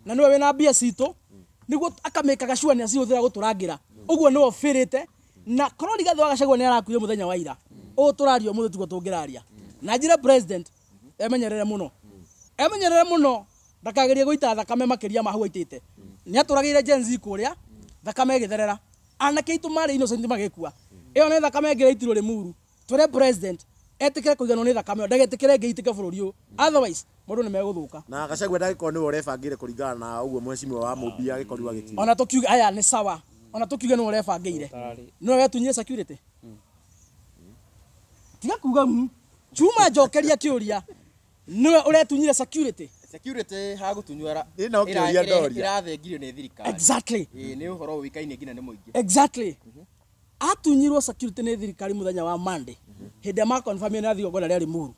Na nĩwe wĩna mbia citũ nĩguo akamĩkaga sure nĩ acihũthĩra gũtũrangĩra. Ũguo nĩwe ũbĩrĩte na korwo Rigathĩ wa Gachagua nĩ arakuire mũthenya wa ira. Ũũ tũraria ũmũthĩ tiguo tũngĩraria. Na njĩre president emenyerere mũno. Emenyerere mũno ndakagerie gũita thakame makĩria ma hau aitĩte. Nĩ atũragĩire Gen Z kũrĩa thakame ĩgĩtherera. Anake aitũ marĩ innocent magĩkua. Ĩyo nĩ thakame ĩngĩ ĩraitirwo Limuru. Twĩre president etĩkĩre kũiganwo nĩ thakame ĩyo, ndagetĩkĩre ĩngĩ ĩitĩke bũrũri ũyũ. Otherwise maũndũ nĩ megũthũka. Na Gachagua ndagĩkorwo nĩwe ũrebangĩire kũringana na ũguo mheshimiwa wa Mũmbi agĩkorirwo agĩkiuga. Ona tũkiuge aya nĩ sawa. Ona tũkiuge nĩwe ũrebangĩire. Nĩwe wetunyire security. Tiga kuga Juma njokeria kĩũria. Nĩwe ũretunyire security. Security hagũtunywo Ĩ no kĩũria ndoria. ĩrathengirio nĩ thirikari. Exactly. Ĩ nĩ ũhoro ũĩkaine nginya nĩ mũingĩ. Exactly. Atunyirwo security nĩ thirikari mũthenya wa Monday. Hĩndĩ ĩrĩa makonfirmire nĩ athiĩ igongona rĩa Limuru.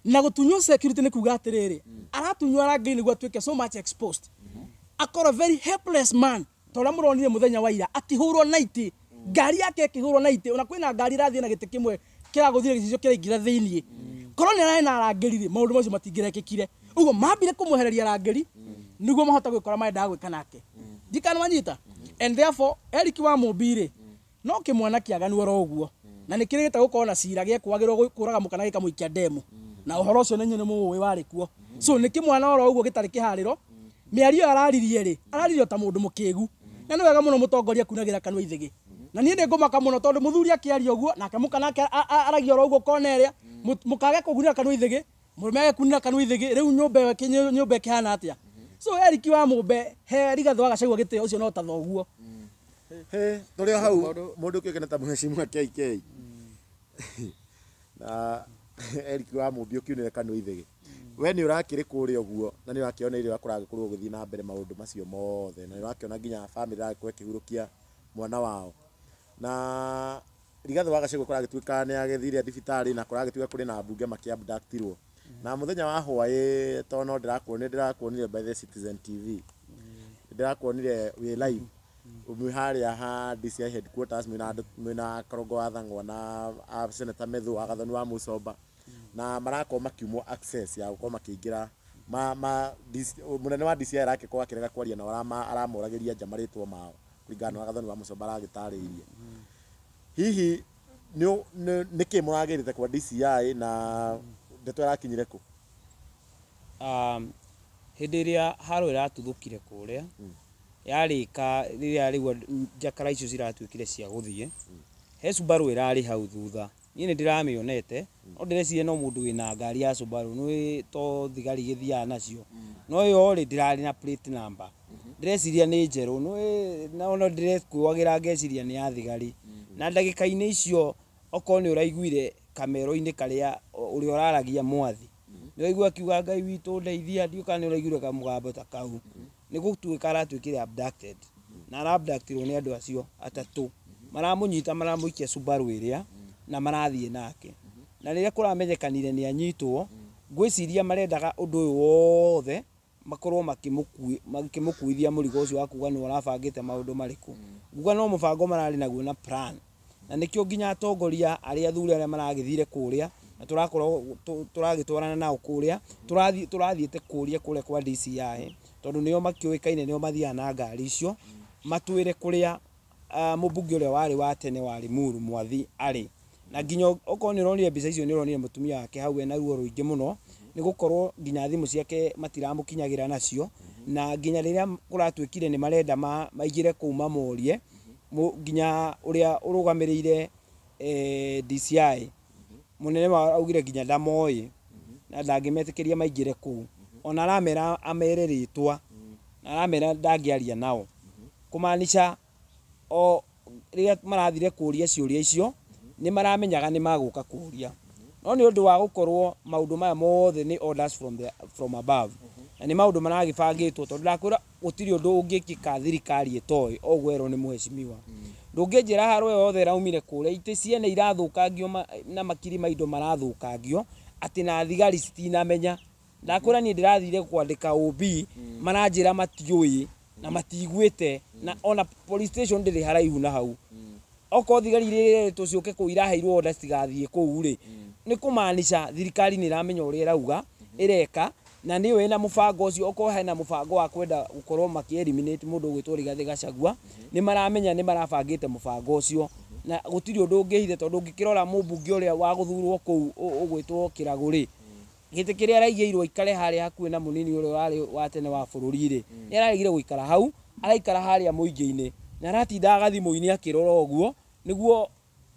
Na gũtunywo security nĩ kuga atĩrĩrĩ, aratunywo arangĩri nĩguo atuĩke so much exposed. Akorwo very helpless man, ta ũrĩa mũronire mũthenya wa ira, akĩhũrwo na itĩ, ngari yake ĩkĩhũrwo na itĩ, ona kwĩna ngari ĩrathiĩ na gĩtĩ kĩmwe kĩragũthire gĩcicio kĩraingĩra thĩiniĩ. Korwo nĩ ararĩ na arangĩri rĩ, maũndũ macio matingĩrekĩkire. Ũguo mambire kũmwehereria arangĩri nĩguo mahote gwĩkora marendaga gwĩka nake. Ndikana wanyita. And therefore Eric wa Mũmbi rĩ, no kĩmwana kĩaganu oro ũguo, na nĩ kĩrĩgĩte gũkorwo na cira gĩekwagĩrwo kũraga mũkana gĩkamũikia ndemu, na ũhoro ũcio nĩ inyuĩ nĩ mũũĩ warĩ kuo. So nĩ kĩmwana oro ũguo gĩtarĩ kĩharĩro. Mĩario ĩyo araririe rĩ, araririe o ta mũndũ mũkĩgu, na nĩ wega mũno mũtongoria kunagĩra kanua ithĩgĩ. Na niĩ nĩ ngũmaka mũno tondũ mũthuri akĩaria ũguo nake mũkanake aragia oro ũguo kona ĩrĩa mũkage kũgunĩra kanua ithĩgĩ, mũrũme age kunĩra kanua ithĩgĩ, rĩu nyũmba ĩyo nyũmba ĩkĩhana atĩa? So Eric wa Mũmbe he Rigathĩ wa Gachagua gĩtĩo, ũcio no ta thoguo. He, tũrĩ o hau mũndũ ũkĩũkaine ta mheshimiwa KK na Eric wa Mũmbi ũkiunĩre kanua ithĩgĩ, we nĩ ũrakĩrĩ kũrĩa ũguo na nĩ ũrakĩona ũrĩa kũragĩkorwo gũgĩthiĩ na mbere maũndũ macio mothe, na nĩ ũrakĩona nginya bamĩrĩ ĩragĩkorwo ĩkĩhurũkia mwana wao. Na Rigathĩ wa Gachagua kũragĩtuĩka nĩ agĩthire thibitarĩ na kũragĩtuĩka kũrĩ na mbunge makĩabductirwo. Na mũthenya wa hwaĩ, tondũ no ndĩrakuonire by the Citizen TV, ndĩrakuonire wĩ live mwĩ harĩa ha DCI headquarters, mwĩna Karongo wa Thang'wa na Senator Methu wa Gathoni wa Mucomba, na marakorwo makiumwo access ya gũkorwo makĩingĩra mũnene wa DCI arakĩkorwo akĩrega kwaria nao, aramoragĩria nja marĩtwa mao kũringana na Gathoni wa Mucomba aragĩtarĩirie. Hihi nĩkĩ mũragĩrĩte kwa DCI na ndeto ĩrakinyire kũ? Hĩndĩ ĩrĩa haro ĩratuthũkire kũrĩa yarĩka, rĩrĩa rĩu njakara icio ciratuĩkire cia gũthiĩ, he Subaru ĩrarĩ hau thutha, niĩ nĩ ndĩramĩonete, no ndĩreciria no mũndũ wĩna ngari ya Subaru nĩ to thigari gĩthiaga nacio, no ĩyo rĩ ndĩrarĩ na plate number, ndĩreciria nĩ njerũ, no no ndĩrekuagĩra ngeciria nĩ ya thigari. Na ndagĩka-inĩ icio okorwo nĩ ũraiguire kamero-inĩ karĩa ũrĩa ũraragia mwathi, nĩ ũraigua akiuga Ngai witũ ndeithia, ndiũĩ kana nĩ ũraiguire kamũgambo ta kau, nĩ gũtuĩka aratuĩkire abducted, na arabductirwo nĩ andũ acio atatũ, maramũnyita maramũikia Subaru ĩrĩa na marathiĩ nake. Na rĩrĩa kũramenyekanire nĩ anyitwo, ngwĩciria marendaga ũndũ ũyũ wothe makorwo makĩmũkuithia mũrigo ũcio wa kuga nĩ ũrabangĩte maũndũ marĩkũ. Nguga no mũbango mararĩ naguo na plan, na nĩkĩo nginya atongoria arĩa athuri arĩa maragĩthire kũrĩa na tũrakorwo tũragĩtwarana nao kũrĩa, tũrathiĩte kũria kũrĩa kwa DCI, tondũ nĩo makĩũĩkaine, nĩo mathiaga na ngari icio, matwĩre kũrĩa mũmbunge ũrĩa warĩ wa tene wa Limuru Mwathi arĩ. Na nginya okorwo nĩ ũronire mbica icio, nĩ ũronire mũtumia wake hau ena ruo rũingĩ mũno, nĩ gũkorwo nginya thimũ ciake matiramũkinyagĩra nacio, na nginya rĩrĩa kũratuĩkire nĩ marenda maingĩre kũu mamorie, nginya ũrĩa ũrũgamĩrĩire DCI mũnene wao augire nginya ndamoĩ na ndangĩmetĩkĩria maingĩre kũu, ona aramera amere rĩtwa na aramera ndangĩaria nao, kũmaanisha o rĩrĩa marathire kũria ciũria icio nĩ maramenyaga nĩ magũka kũria, no nĩ ũndũ wa gũkorwo maũndũ maya mothe nĩ orders from above, na nĩ maũndũ maragĩbangĩtwo, tondũ ndakwĩra gũtirĩ ũndũ ũngĩkĩka thirikari ĩtoĩ, ũguo erwo nĩ mheshimiwa. Ndũngĩnjĩra haro ĩyo yothe ĩraumire kũrĩa, itĩ ciene irathũkangio na makiri ma indo marathũkangio atĩ na thigari citinamenya. Ndakwĩra niĩ ndĩrathire kwandĩka OB, maranjĩra matiũĩ na matiguĩte, na ona police station ndĩrĩ haraihu na hau. Okorwo thigari iria iretwo ciũke kũu iraheirwo order citigathiĩ kũu rĩ, nĩ kũmaanisha thirikari nĩ ĩramenya ũrĩa ĩrauga ĩreka, na nĩyo ĩna mũbango ũcio. Okorwo hena mũbango wa kwenda gũkorwo makĩ eliminate mũndũ ũgwĩtwo Rigathĩ Gachagua, nĩ maramenya nĩ marabangĩte mũbango ũcio, na gũtirĩ ũndũ ũngĩhitha, tondũ ũngĩkĩrora mũmbunge ũrĩa wa gũthurwo kũu ũgwĩtwo Kĩragũ rĩ, gĩtĩ kĩrĩa araigĩirwo aikare harĩa hakuhĩ na mũnini ũrĩa warĩ wa tene wa bũrũri rĩ, nĩ araregire gũikara hau, araikara harĩa mũingĩ-inĩ, na aratindaga thimũ-inĩ akĩrora ũguo nĩguo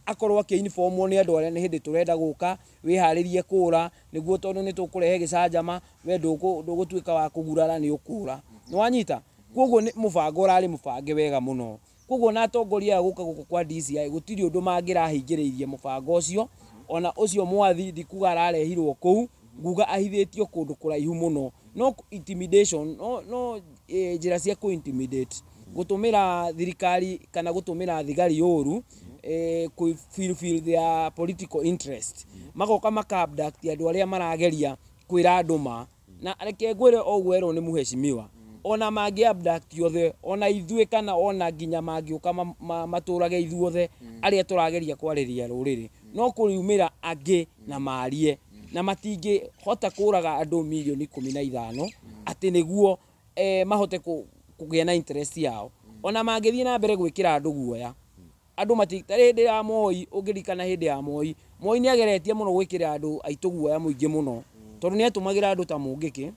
akorwo akĩ-informwo nĩ andũ arĩa nĩ hĩndĩ tũrenda gũka, wĩharĩrie kũra nĩguo, tondũ nĩ tũkũrehe gĩcanjama, we ndũgũtuĩka wa kũgurara, nĩ ũkũra. Nĩ wanyita? Koguo nĩ mũbango ũrarĩ mũbange wega mũno. Koguo na atongoria aya gũka gũkũ kwa DCI gũtirĩ ũndũ mangĩrahingĩrĩirie mũbango ũcio, ona ũcio mwathi ndikuga ararehirwo kũu, nguga ahithĩtio kũndũ kũraihu mũno. No intimidation, no njĩra cia kũ intimidate, gũtũmĩra thirikari kana gũtũmĩra thigari ũru, kũ fulfill their political interest, magoka maka abduct andũ arĩa marageria kwĩra andũ ma. Na reke ngwĩre o ũguo erwo nĩ mheshimiwa, ona mangĩ abduct othe, ona ithuĩ kana ona nginya mangĩũka matũrage ithuothe arĩa tũrageria kwarĩria rũrĩrĩ, no kũriumĩra angĩ na marie, na matingĩhota kũraga andũ mirioni 15 atĩ nĩguo mahote kũgĩa na interest yao. Ona mangĩthiĩ na mbere gwĩkĩra andũ guoya, andũ mati tarĩ hĩndĩ ya Moi, ũngĩririkana hĩndĩ ya Moi, Moi nĩ ageretie mũno gwĩkĩra andũ aitũ guoya mũingĩ mũno, tondũ nĩ atũmagĩra andũ ta Mũngĩkĩ.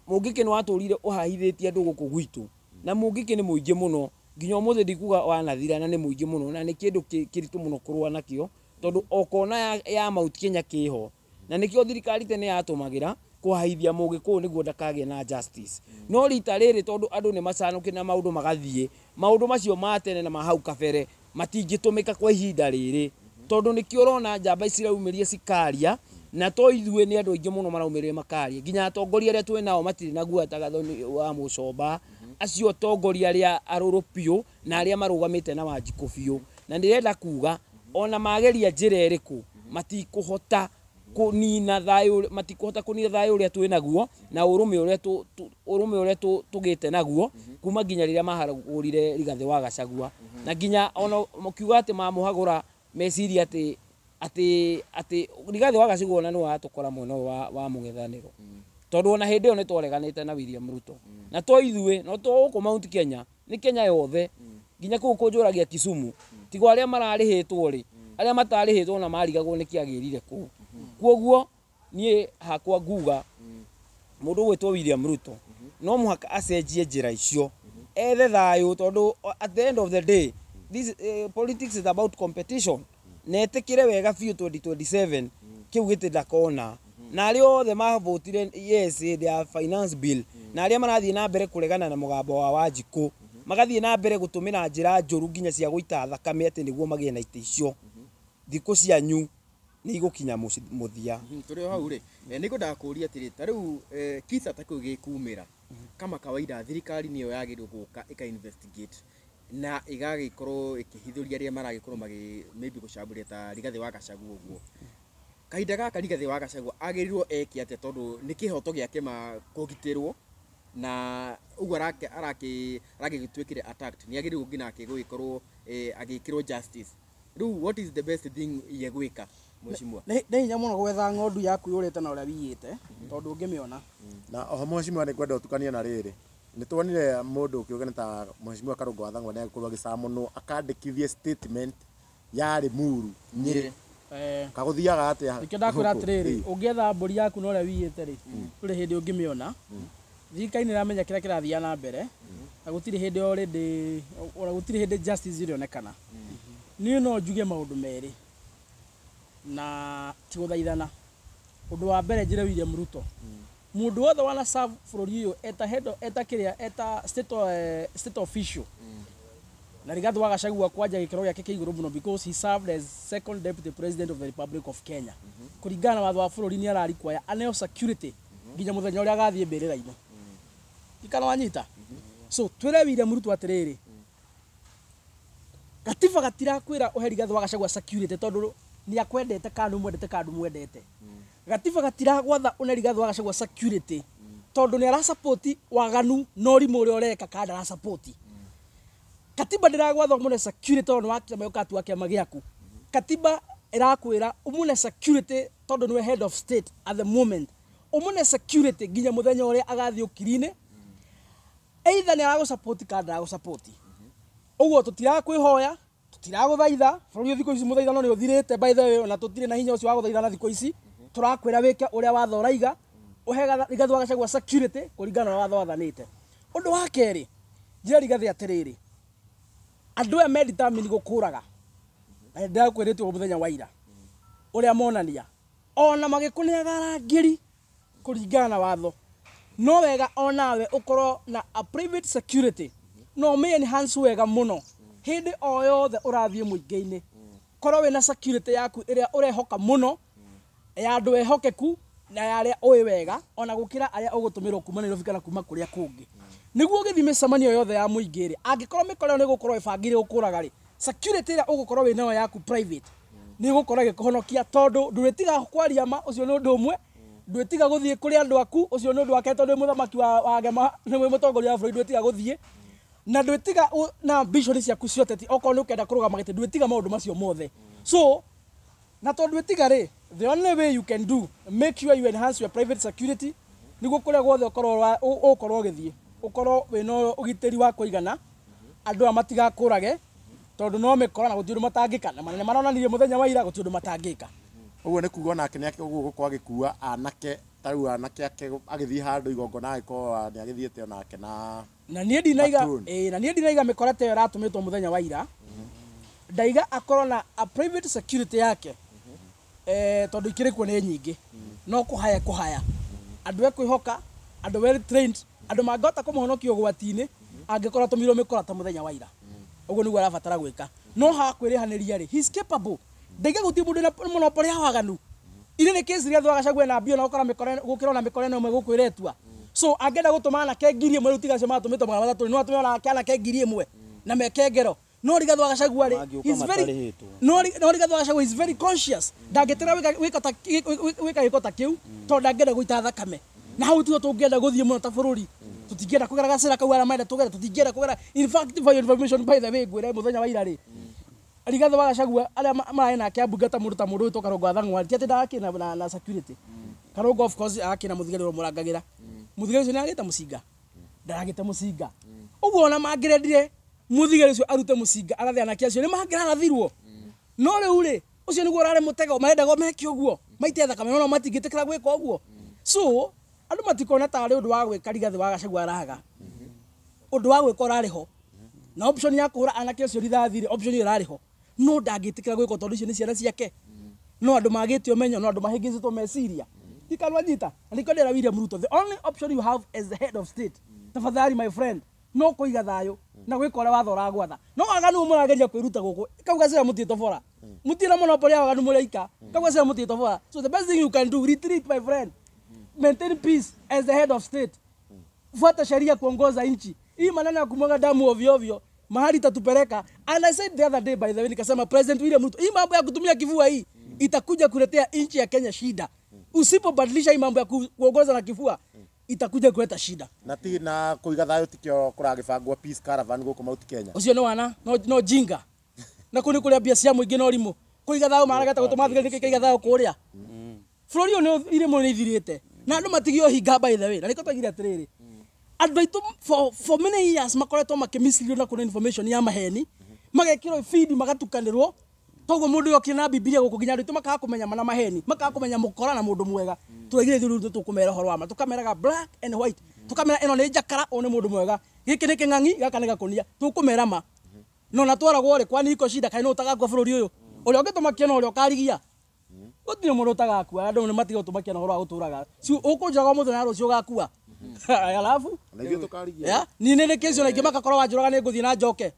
Mũngĩkĩ nĩ watũrire ũhahithĩtie andũ gũkũ gwitũ, na Mũngĩkĩ nĩ mũingĩ mũno nginya ũmũthĩ, ndikuga wanathira, na nĩ mũingĩ mũno, na nĩ kĩndũ kĩritũ mũno kũrũa nakĩo, tondũ o kona ya Mount Kenya kĩho, na nĩkĩo thirikari tene yatũmagĩra kũhahithia Mũgĩkũyũ nĩguo ndakagĩe na justice. No rita rĩrĩ, tondũ andũ nĩ macanũkĩ na maũndũ magathiĩ, maũndũ macio ma tene na ma hau kabere matingĩtũmĩka kwa ihinda rĩrĩ, tondũ nĩkĩo ũrona njamba ici ciraumĩria cikaria, na to ithuĩ, nĩ andũ aingĩ mũno maraumĩrire makaria, nginya atongoria arĩa twĩ nao matirĩ na guoya ta Gathoni wa Mũcomba, acio atongoria arĩa arũrũ biũ na arĩa marũgamĩte na Wanjikũ biũ. Na ndĩrenda kuga ona mageria njĩra ĩrĩkũ, matikũhota kũnina thayũ, matikũhota kũnina thayũ ũrĩa twĩ naguo na ũrũme ũrĩa ũrũme ũrĩa tũgĩte naguo kuma nginya rĩrĩa mahagũrire Rigathĩ wa Gachagua, na nginya ona mũkiuga atĩ mamũhagũra, meciria atĩ Rigathĩ wa Gachagua ona nĩ watũkora mwena ũyũ wa mũng'ethanĩro, tondũ ona hĩndĩ ĩyo nĩ twareganĩte na William Ruto. Na to ithuĩ, no to gũkũ Mount Kenya, nĩ Kenya yothe, nginya kũu kũnjũragia Kisumu, tigo arĩa mararĩhĩtwo rĩ, arĩa matarĩhĩtwo na marigagwo nĩ kĩagĩrire kũu. Kuoguo niĩ hakwa nguga mũndũ ũgwĩtwo William Ruto no mũhaka acenjie njĩra icio, ethe thayũ, tondũ at the end of the day this politics is about competition, na etĩkĩre wega biũ 2027 kĩu gĩtĩ ndakona, na arĩa othe mavotire yes hĩndĩ ya finance bill, na arĩa marathiĩ na mbere kũregana na mũgambo wa Wanjikũ, magathiĩ na mbere gũtũmĩra njĩra njũru nginya cia gũita thakame atĩ nĩguo magĩe na itĩ icio, thikũ cianyu nĩ igũkinya mũthia. Tũrĩ o hau rĩ, nĩ ngwendaga kũũria atĩrĩ, ta rĩu kisa ta kĩu gĩkumĩra, kama kawaida thirikari nĩyo yagĩrĩirwo gũka ĩka investigate na ĩgagĩkorwo ĩkĩhithũria arĩa maragĩkorwo magĩ maybe gũcamburia ta Rigathĩ wa Gachagua ũguo. Kahinda gaka Rigathĩ wa Gachagua agĩrĩirwo eke atĩa? Tondũ nĩ kĩhoto gĩake ma kũgitĩrwo, na ũguo aragĩtuĩkire attacked, nĩ agĩrĩirwo nginya gũgĩkorwo agĩkĩrwo justice. Rĩu what is the best thing ye gwĩka, mheshimiwa? Nĩ hinya mũno gwetha ng'ondu yaku yũrĩte na ũrĩa wiyĩte, tondũ ũngĩmĩona. Na oho mheshimiwa, nĩ ngwenda ũtukanie na rĩrĩ, nĩ tuonire mũndũ ũkĩũgana ta mheshimiwa Karũngũ wa Thang'wa nĩ agĩkorwo agĩcamunwo akandĩkithie statement ya Limuru, Nyĩrĩ. Kagũthiaga atĩa? Nĩkĩo ndakwĩra gũkũ? Atĩrĩrĩ, ũngĩetha mbũri yaku na ũrĩa wiyĩte rĩ, ndũrĩ hĩndĩ ũngĩmĩona. Thirikari nĩ ĩramenya kĩrĩa kĩrathiĩ na mbere, na gũtirĩ hĩndĩ already, ona gũtirĩ hĩndĩ justice ĩrĩonekana. Niĩ no njuge maũndũ merĩ na ti gũthaithana. Ũndũ wa mbere, njĩre William Ruto, mũndũ wothe wana serve bũrũri ũyũ eta head eta kĩrĩa eta state official, na Rigathĩ wa Gachagua kwanja gĩkĩro gĩake kĩa igũrũ mũno, because he served as second deputy president of the Republic of Kenya, kũringana na watho wa bũrũri nĩ ararikwaya aneo security nginya mũthenya ũrĩa agathiĩ mbĩrĩra-inĩ. Ikana wanyita. So twĩre William Ruto atĩrĩrĩ, gatiba gatirakwĩra ũhe Rigathĩ wa Gachagua security tondũ nĩ akwendete kana ndũmwendete kana ndũmwendete. Gatiba gatiragwatha ũne Rigathĩ wa Gachagua security tondũ nĩ arasupport waganu na ũrimũ ũrĩa ũreka kana ndarasupport. Katiba ndĩragwatha ũmũne security tondũ nĩ wa kĩama gĩũka wa kĩama gĩaku. Katiba ĩrakwĩra ũmũne security tondũ nĩwe head of state at the moment, ũmũne security nginya mũthenya ũrĩa agathiĩ ũkiri-inĩ, either nĩ aragũsupport kana ndaragũsupport. Ũguo tũtirakwĩhoya, tũtiragũthaitha. Bũrũri ũyũ thikũ ici mũthaithano nĩ ũthirĩte, by the way, ona tũtirĩ na hinya ũcio wa gũthaithana thikũ ici. Tũrakwĩra wĩke ũrĩa watho ũraiga, ũhe Rigathĩ wa Gachagua security kũringana na watho wathanĩte. Ũndũ wa kerĩ, njĩre Rigathĩ atĩrĩrĩ, andũ aya me determined gũkũraga, na ndĩrakwĩrĩte ũguo mũthenya wa ira ũrĩa monania ona magĩkũneaga arangĩri kũringana na watho, no wega onawe ũkorwo na a private security no ũmĩ enhance wega mũno. Hĩndĩ o yothe ũrathiĩ mũingĩ-inĩ, korwo wĩna security yaku ĩrĩa ũrehoka mũno, ya andũ ehokeku na ya arĩa ũĩ wega ona gũkĩra arĩa ũgũtũmĩrwo kuma Nairobi kana kuma kũrĩa kũngĩ, nĩguo ũgĩthiĩ mĩcemanio yothe ya mũingĩ rĩ, angĩkorwo mĩkora ĩyo nĩ ĩgũkorwo ĩbangĩire gũkũraga rĩ, security ĩrĩa ũgũkorwo wĩ nayo yaku private nĩ ĩgũkorwo ĩgĩkũhonokia, tondũ ndũrĩtiga kwaria ma, ũcio nĩ ũndũ ũmwe, ndwĩtiga gũthiĩ kũrĩ andũ aku, ũcio nĩ ũndũ wa kerĩ, tondũ wĩ mũthamaki wa Gema, nĩ mũtongoria wa bũrũri, ndwĩtiga gũthiĩ na ndwĩtiga na ambition ciaku cia ũteti, okorwo nĩ ũkenda kũrũgama gĩtĩ, ndwĩtiga maũndũ macio mothe. So na tondũ ndwĩtiga rĩ, the only way you can do, make sure you enhance your private security, nĩguo kũrĩa guothe ũkorwo ũgũkorwo ũgĩthiĩ ũkorwo wĩna ũgitĩri wa kũigana. Andũ aya matigakũrage tondũ no mĩkora na gũtirĩ ũndũ matangĩka na manene maronanirie mũthenya wa ira gũtirĩ ũndũ matangĩka. Ũguo nĩ kuga onake nĩ ũguo gũkorwo agĩkua anake ta rĩu anake ake agĩthiĩ handũ igongona agĩkorwo nĩ agĩthiĩte onake na Na niĩ ndinaiga Platoon. ĩĩ, na niĩ ndinaiga mĩkora ta ĩyo ĩratũmĩtwo mũthenya wa ira. Ndaiga akorwo na a private security yake, tondũ ikĩrĩ kuo nĩ nyingĩ, no kũhaya kũhaya andũ ekwĩhoka, andũ well trained, andũ mangĩhota kũmũhonokia ũgwati-inĩ angĩkorwo atũmirwo mĩkora ta mũthenya wa ira. Ũguo nĩguo arabatara gwĩka. No haha kwĩrĩhanĩria rĩ, he is capable. Ndaiga gũtirĩ mũndũ wĩna monopoly ya waganu. Irĩ nĩ case Rigathĩ wa Gachagua na mbio na gũkora mĩkora gũkĩra ona mĩkora ĩno ĩmwe gũkũ ĩretua. So angĩenda gũtũma anake 1000 rĩu tiga acio matũmĩtwo 300, no atũme ona anake 1000 na meke ngero. No Rigathĩ wa Gachagua rĩ, Mangĩũka he's very matarĩhĩtwo. no Rigathĩ wa Gachagua is very conscious. Ndangĩtĩra gwĩka ta gwĩka gĩko ta kĩu tondũ ndangĩenda gũita thakame. Na hau tiho tũngĩenda gũthiĩ mũno ta bũrũri. Tũtingĩenda kũgera gacĩra kau arĩa marenda tũgere, tũtingĩenda kũgera. In fact, for your information, by the way, ngwĩre mũthenya wa ira rĩ, Rigathĩ wa Gachagua arĩa mararĩ nake ambunge ta mũndũ wĩtwo Karũngũ wa Thang'wa, ti atĩ ndarakĩ na security. Karũngũ of course arakĩ na mũthigari ũrĩa ũmũrangagĩra. Mũthigari ũcio nĩaragĩte mũcinga, ndaragĩte mũcinga. Ũguo ona mangĩrendire mũthigari ũcio arute mũcinga arathe anake acio nĩ mangĩrarathirwo. No rĩu rĩ, ũcio nĩguo ũrarĩ mũtego, marendaga meke ũguo, maite thakame, no matingĩtĩkĩra gwĩka ũguo. So andũ matikona tarĩ ũndũ wa gwĩka Rigathĩ wa Gachagua araga. Ũndũ wa gwĩka ũrarĩ ho. Na option ya kũhũra anake acio rithathi rĩ, option ĩyo ĩrarĩ ho. No ndangĩtĩkĩra gwĩka tondũ icio nĩ ciana ciake. No andũ magĩte ũmenyo, no andũ mahĩngĩcĩtwo meciria. Ikanwanyita. Na nĩkĩo ndĩra William Ruto, the only option you have as the head of state, tafadhali my friend, no kũiga thayũ na gwĩka ũrĩa watho ũragwatha. No waganu mũrageria kwĩruta gũkũ, kau gacĩra mũtirĩ tobora. Mũtirĩ na monopoly ya waganu mũraika, kau gacĩra mũtirĩ tobora. So the best thing you can do, retreat my friend. Maintain peace as the head of state. Fuata sheria kuongoza nchi. Hii maneno ya kumwaga damu ovyo ovyo mahali itatupeleka. And I said the other day, by the way, nikasema President William Ruto, hii mambo ya kutumia kifua hii itakuja kuletea nchi ya Kenya shida. Usipobadilisha hii mambo ya kuongoza na kifua itakuja kuleta shida. Na ti na kũiga thayũ tikĩo kũragĩbangwo peace caravan gũkũ Mount Kenya. Ucio nĩ wana no jinga. Na kũu nĩ kũrĩa mbia cia mũingĩ no rimũ. Kũiga thayũ marageta gũtũma thigari nĩkĩ kĩiga thayũ kũrĩa. Bũrũri ũyũ nĩ irĩmũ nĩ ithirĩte. Na andũ matigio hinga by the way. Na nĩkĩo twaigire atĩrĩrĩ, andũ aitũ for many years makoretwo makĩmislead na kuna information ya maheni, magekĩrwo feed magatukanĩrwo. Toguo mũndũ ũyũ okire na Bibilia gũkũ nginya andũ aitũ makaga kũmenya mana maheni, makaga kũmenya mũkora na mũndũ mwega. Tũraigire ithuĩ rĩu tũkũmera ũhoro wa ma, tũkameraga black and white, tũkamera ĩno nĩ njakara, ũyũ nĩ mũndũ mwega, gĩkĩ nĩ kĩng'ang'i, gaka nĩ gakũnia, tũkũmera ma. No na twaragwo rĩ, kwani iko shida kaĩ nũ ũtagakua bũrũri ũyũ? Ũrĩa ũngĩtũmakia na ũrĩa ũkarigia. Gũtirĩ mũndũ ũtagakua, andũ nĩ matige gũtũmakia na ũhoro wa gũtũraga. Si ũkũnjũraga ũmũthĩ na rũciũ ũgakua. Alafu Na ithuĩ tũkarigia. ya niĩ nĩ kĩcio na ingĩ makakorwo wanjũraga nĩ ngũthiĩ na njoke.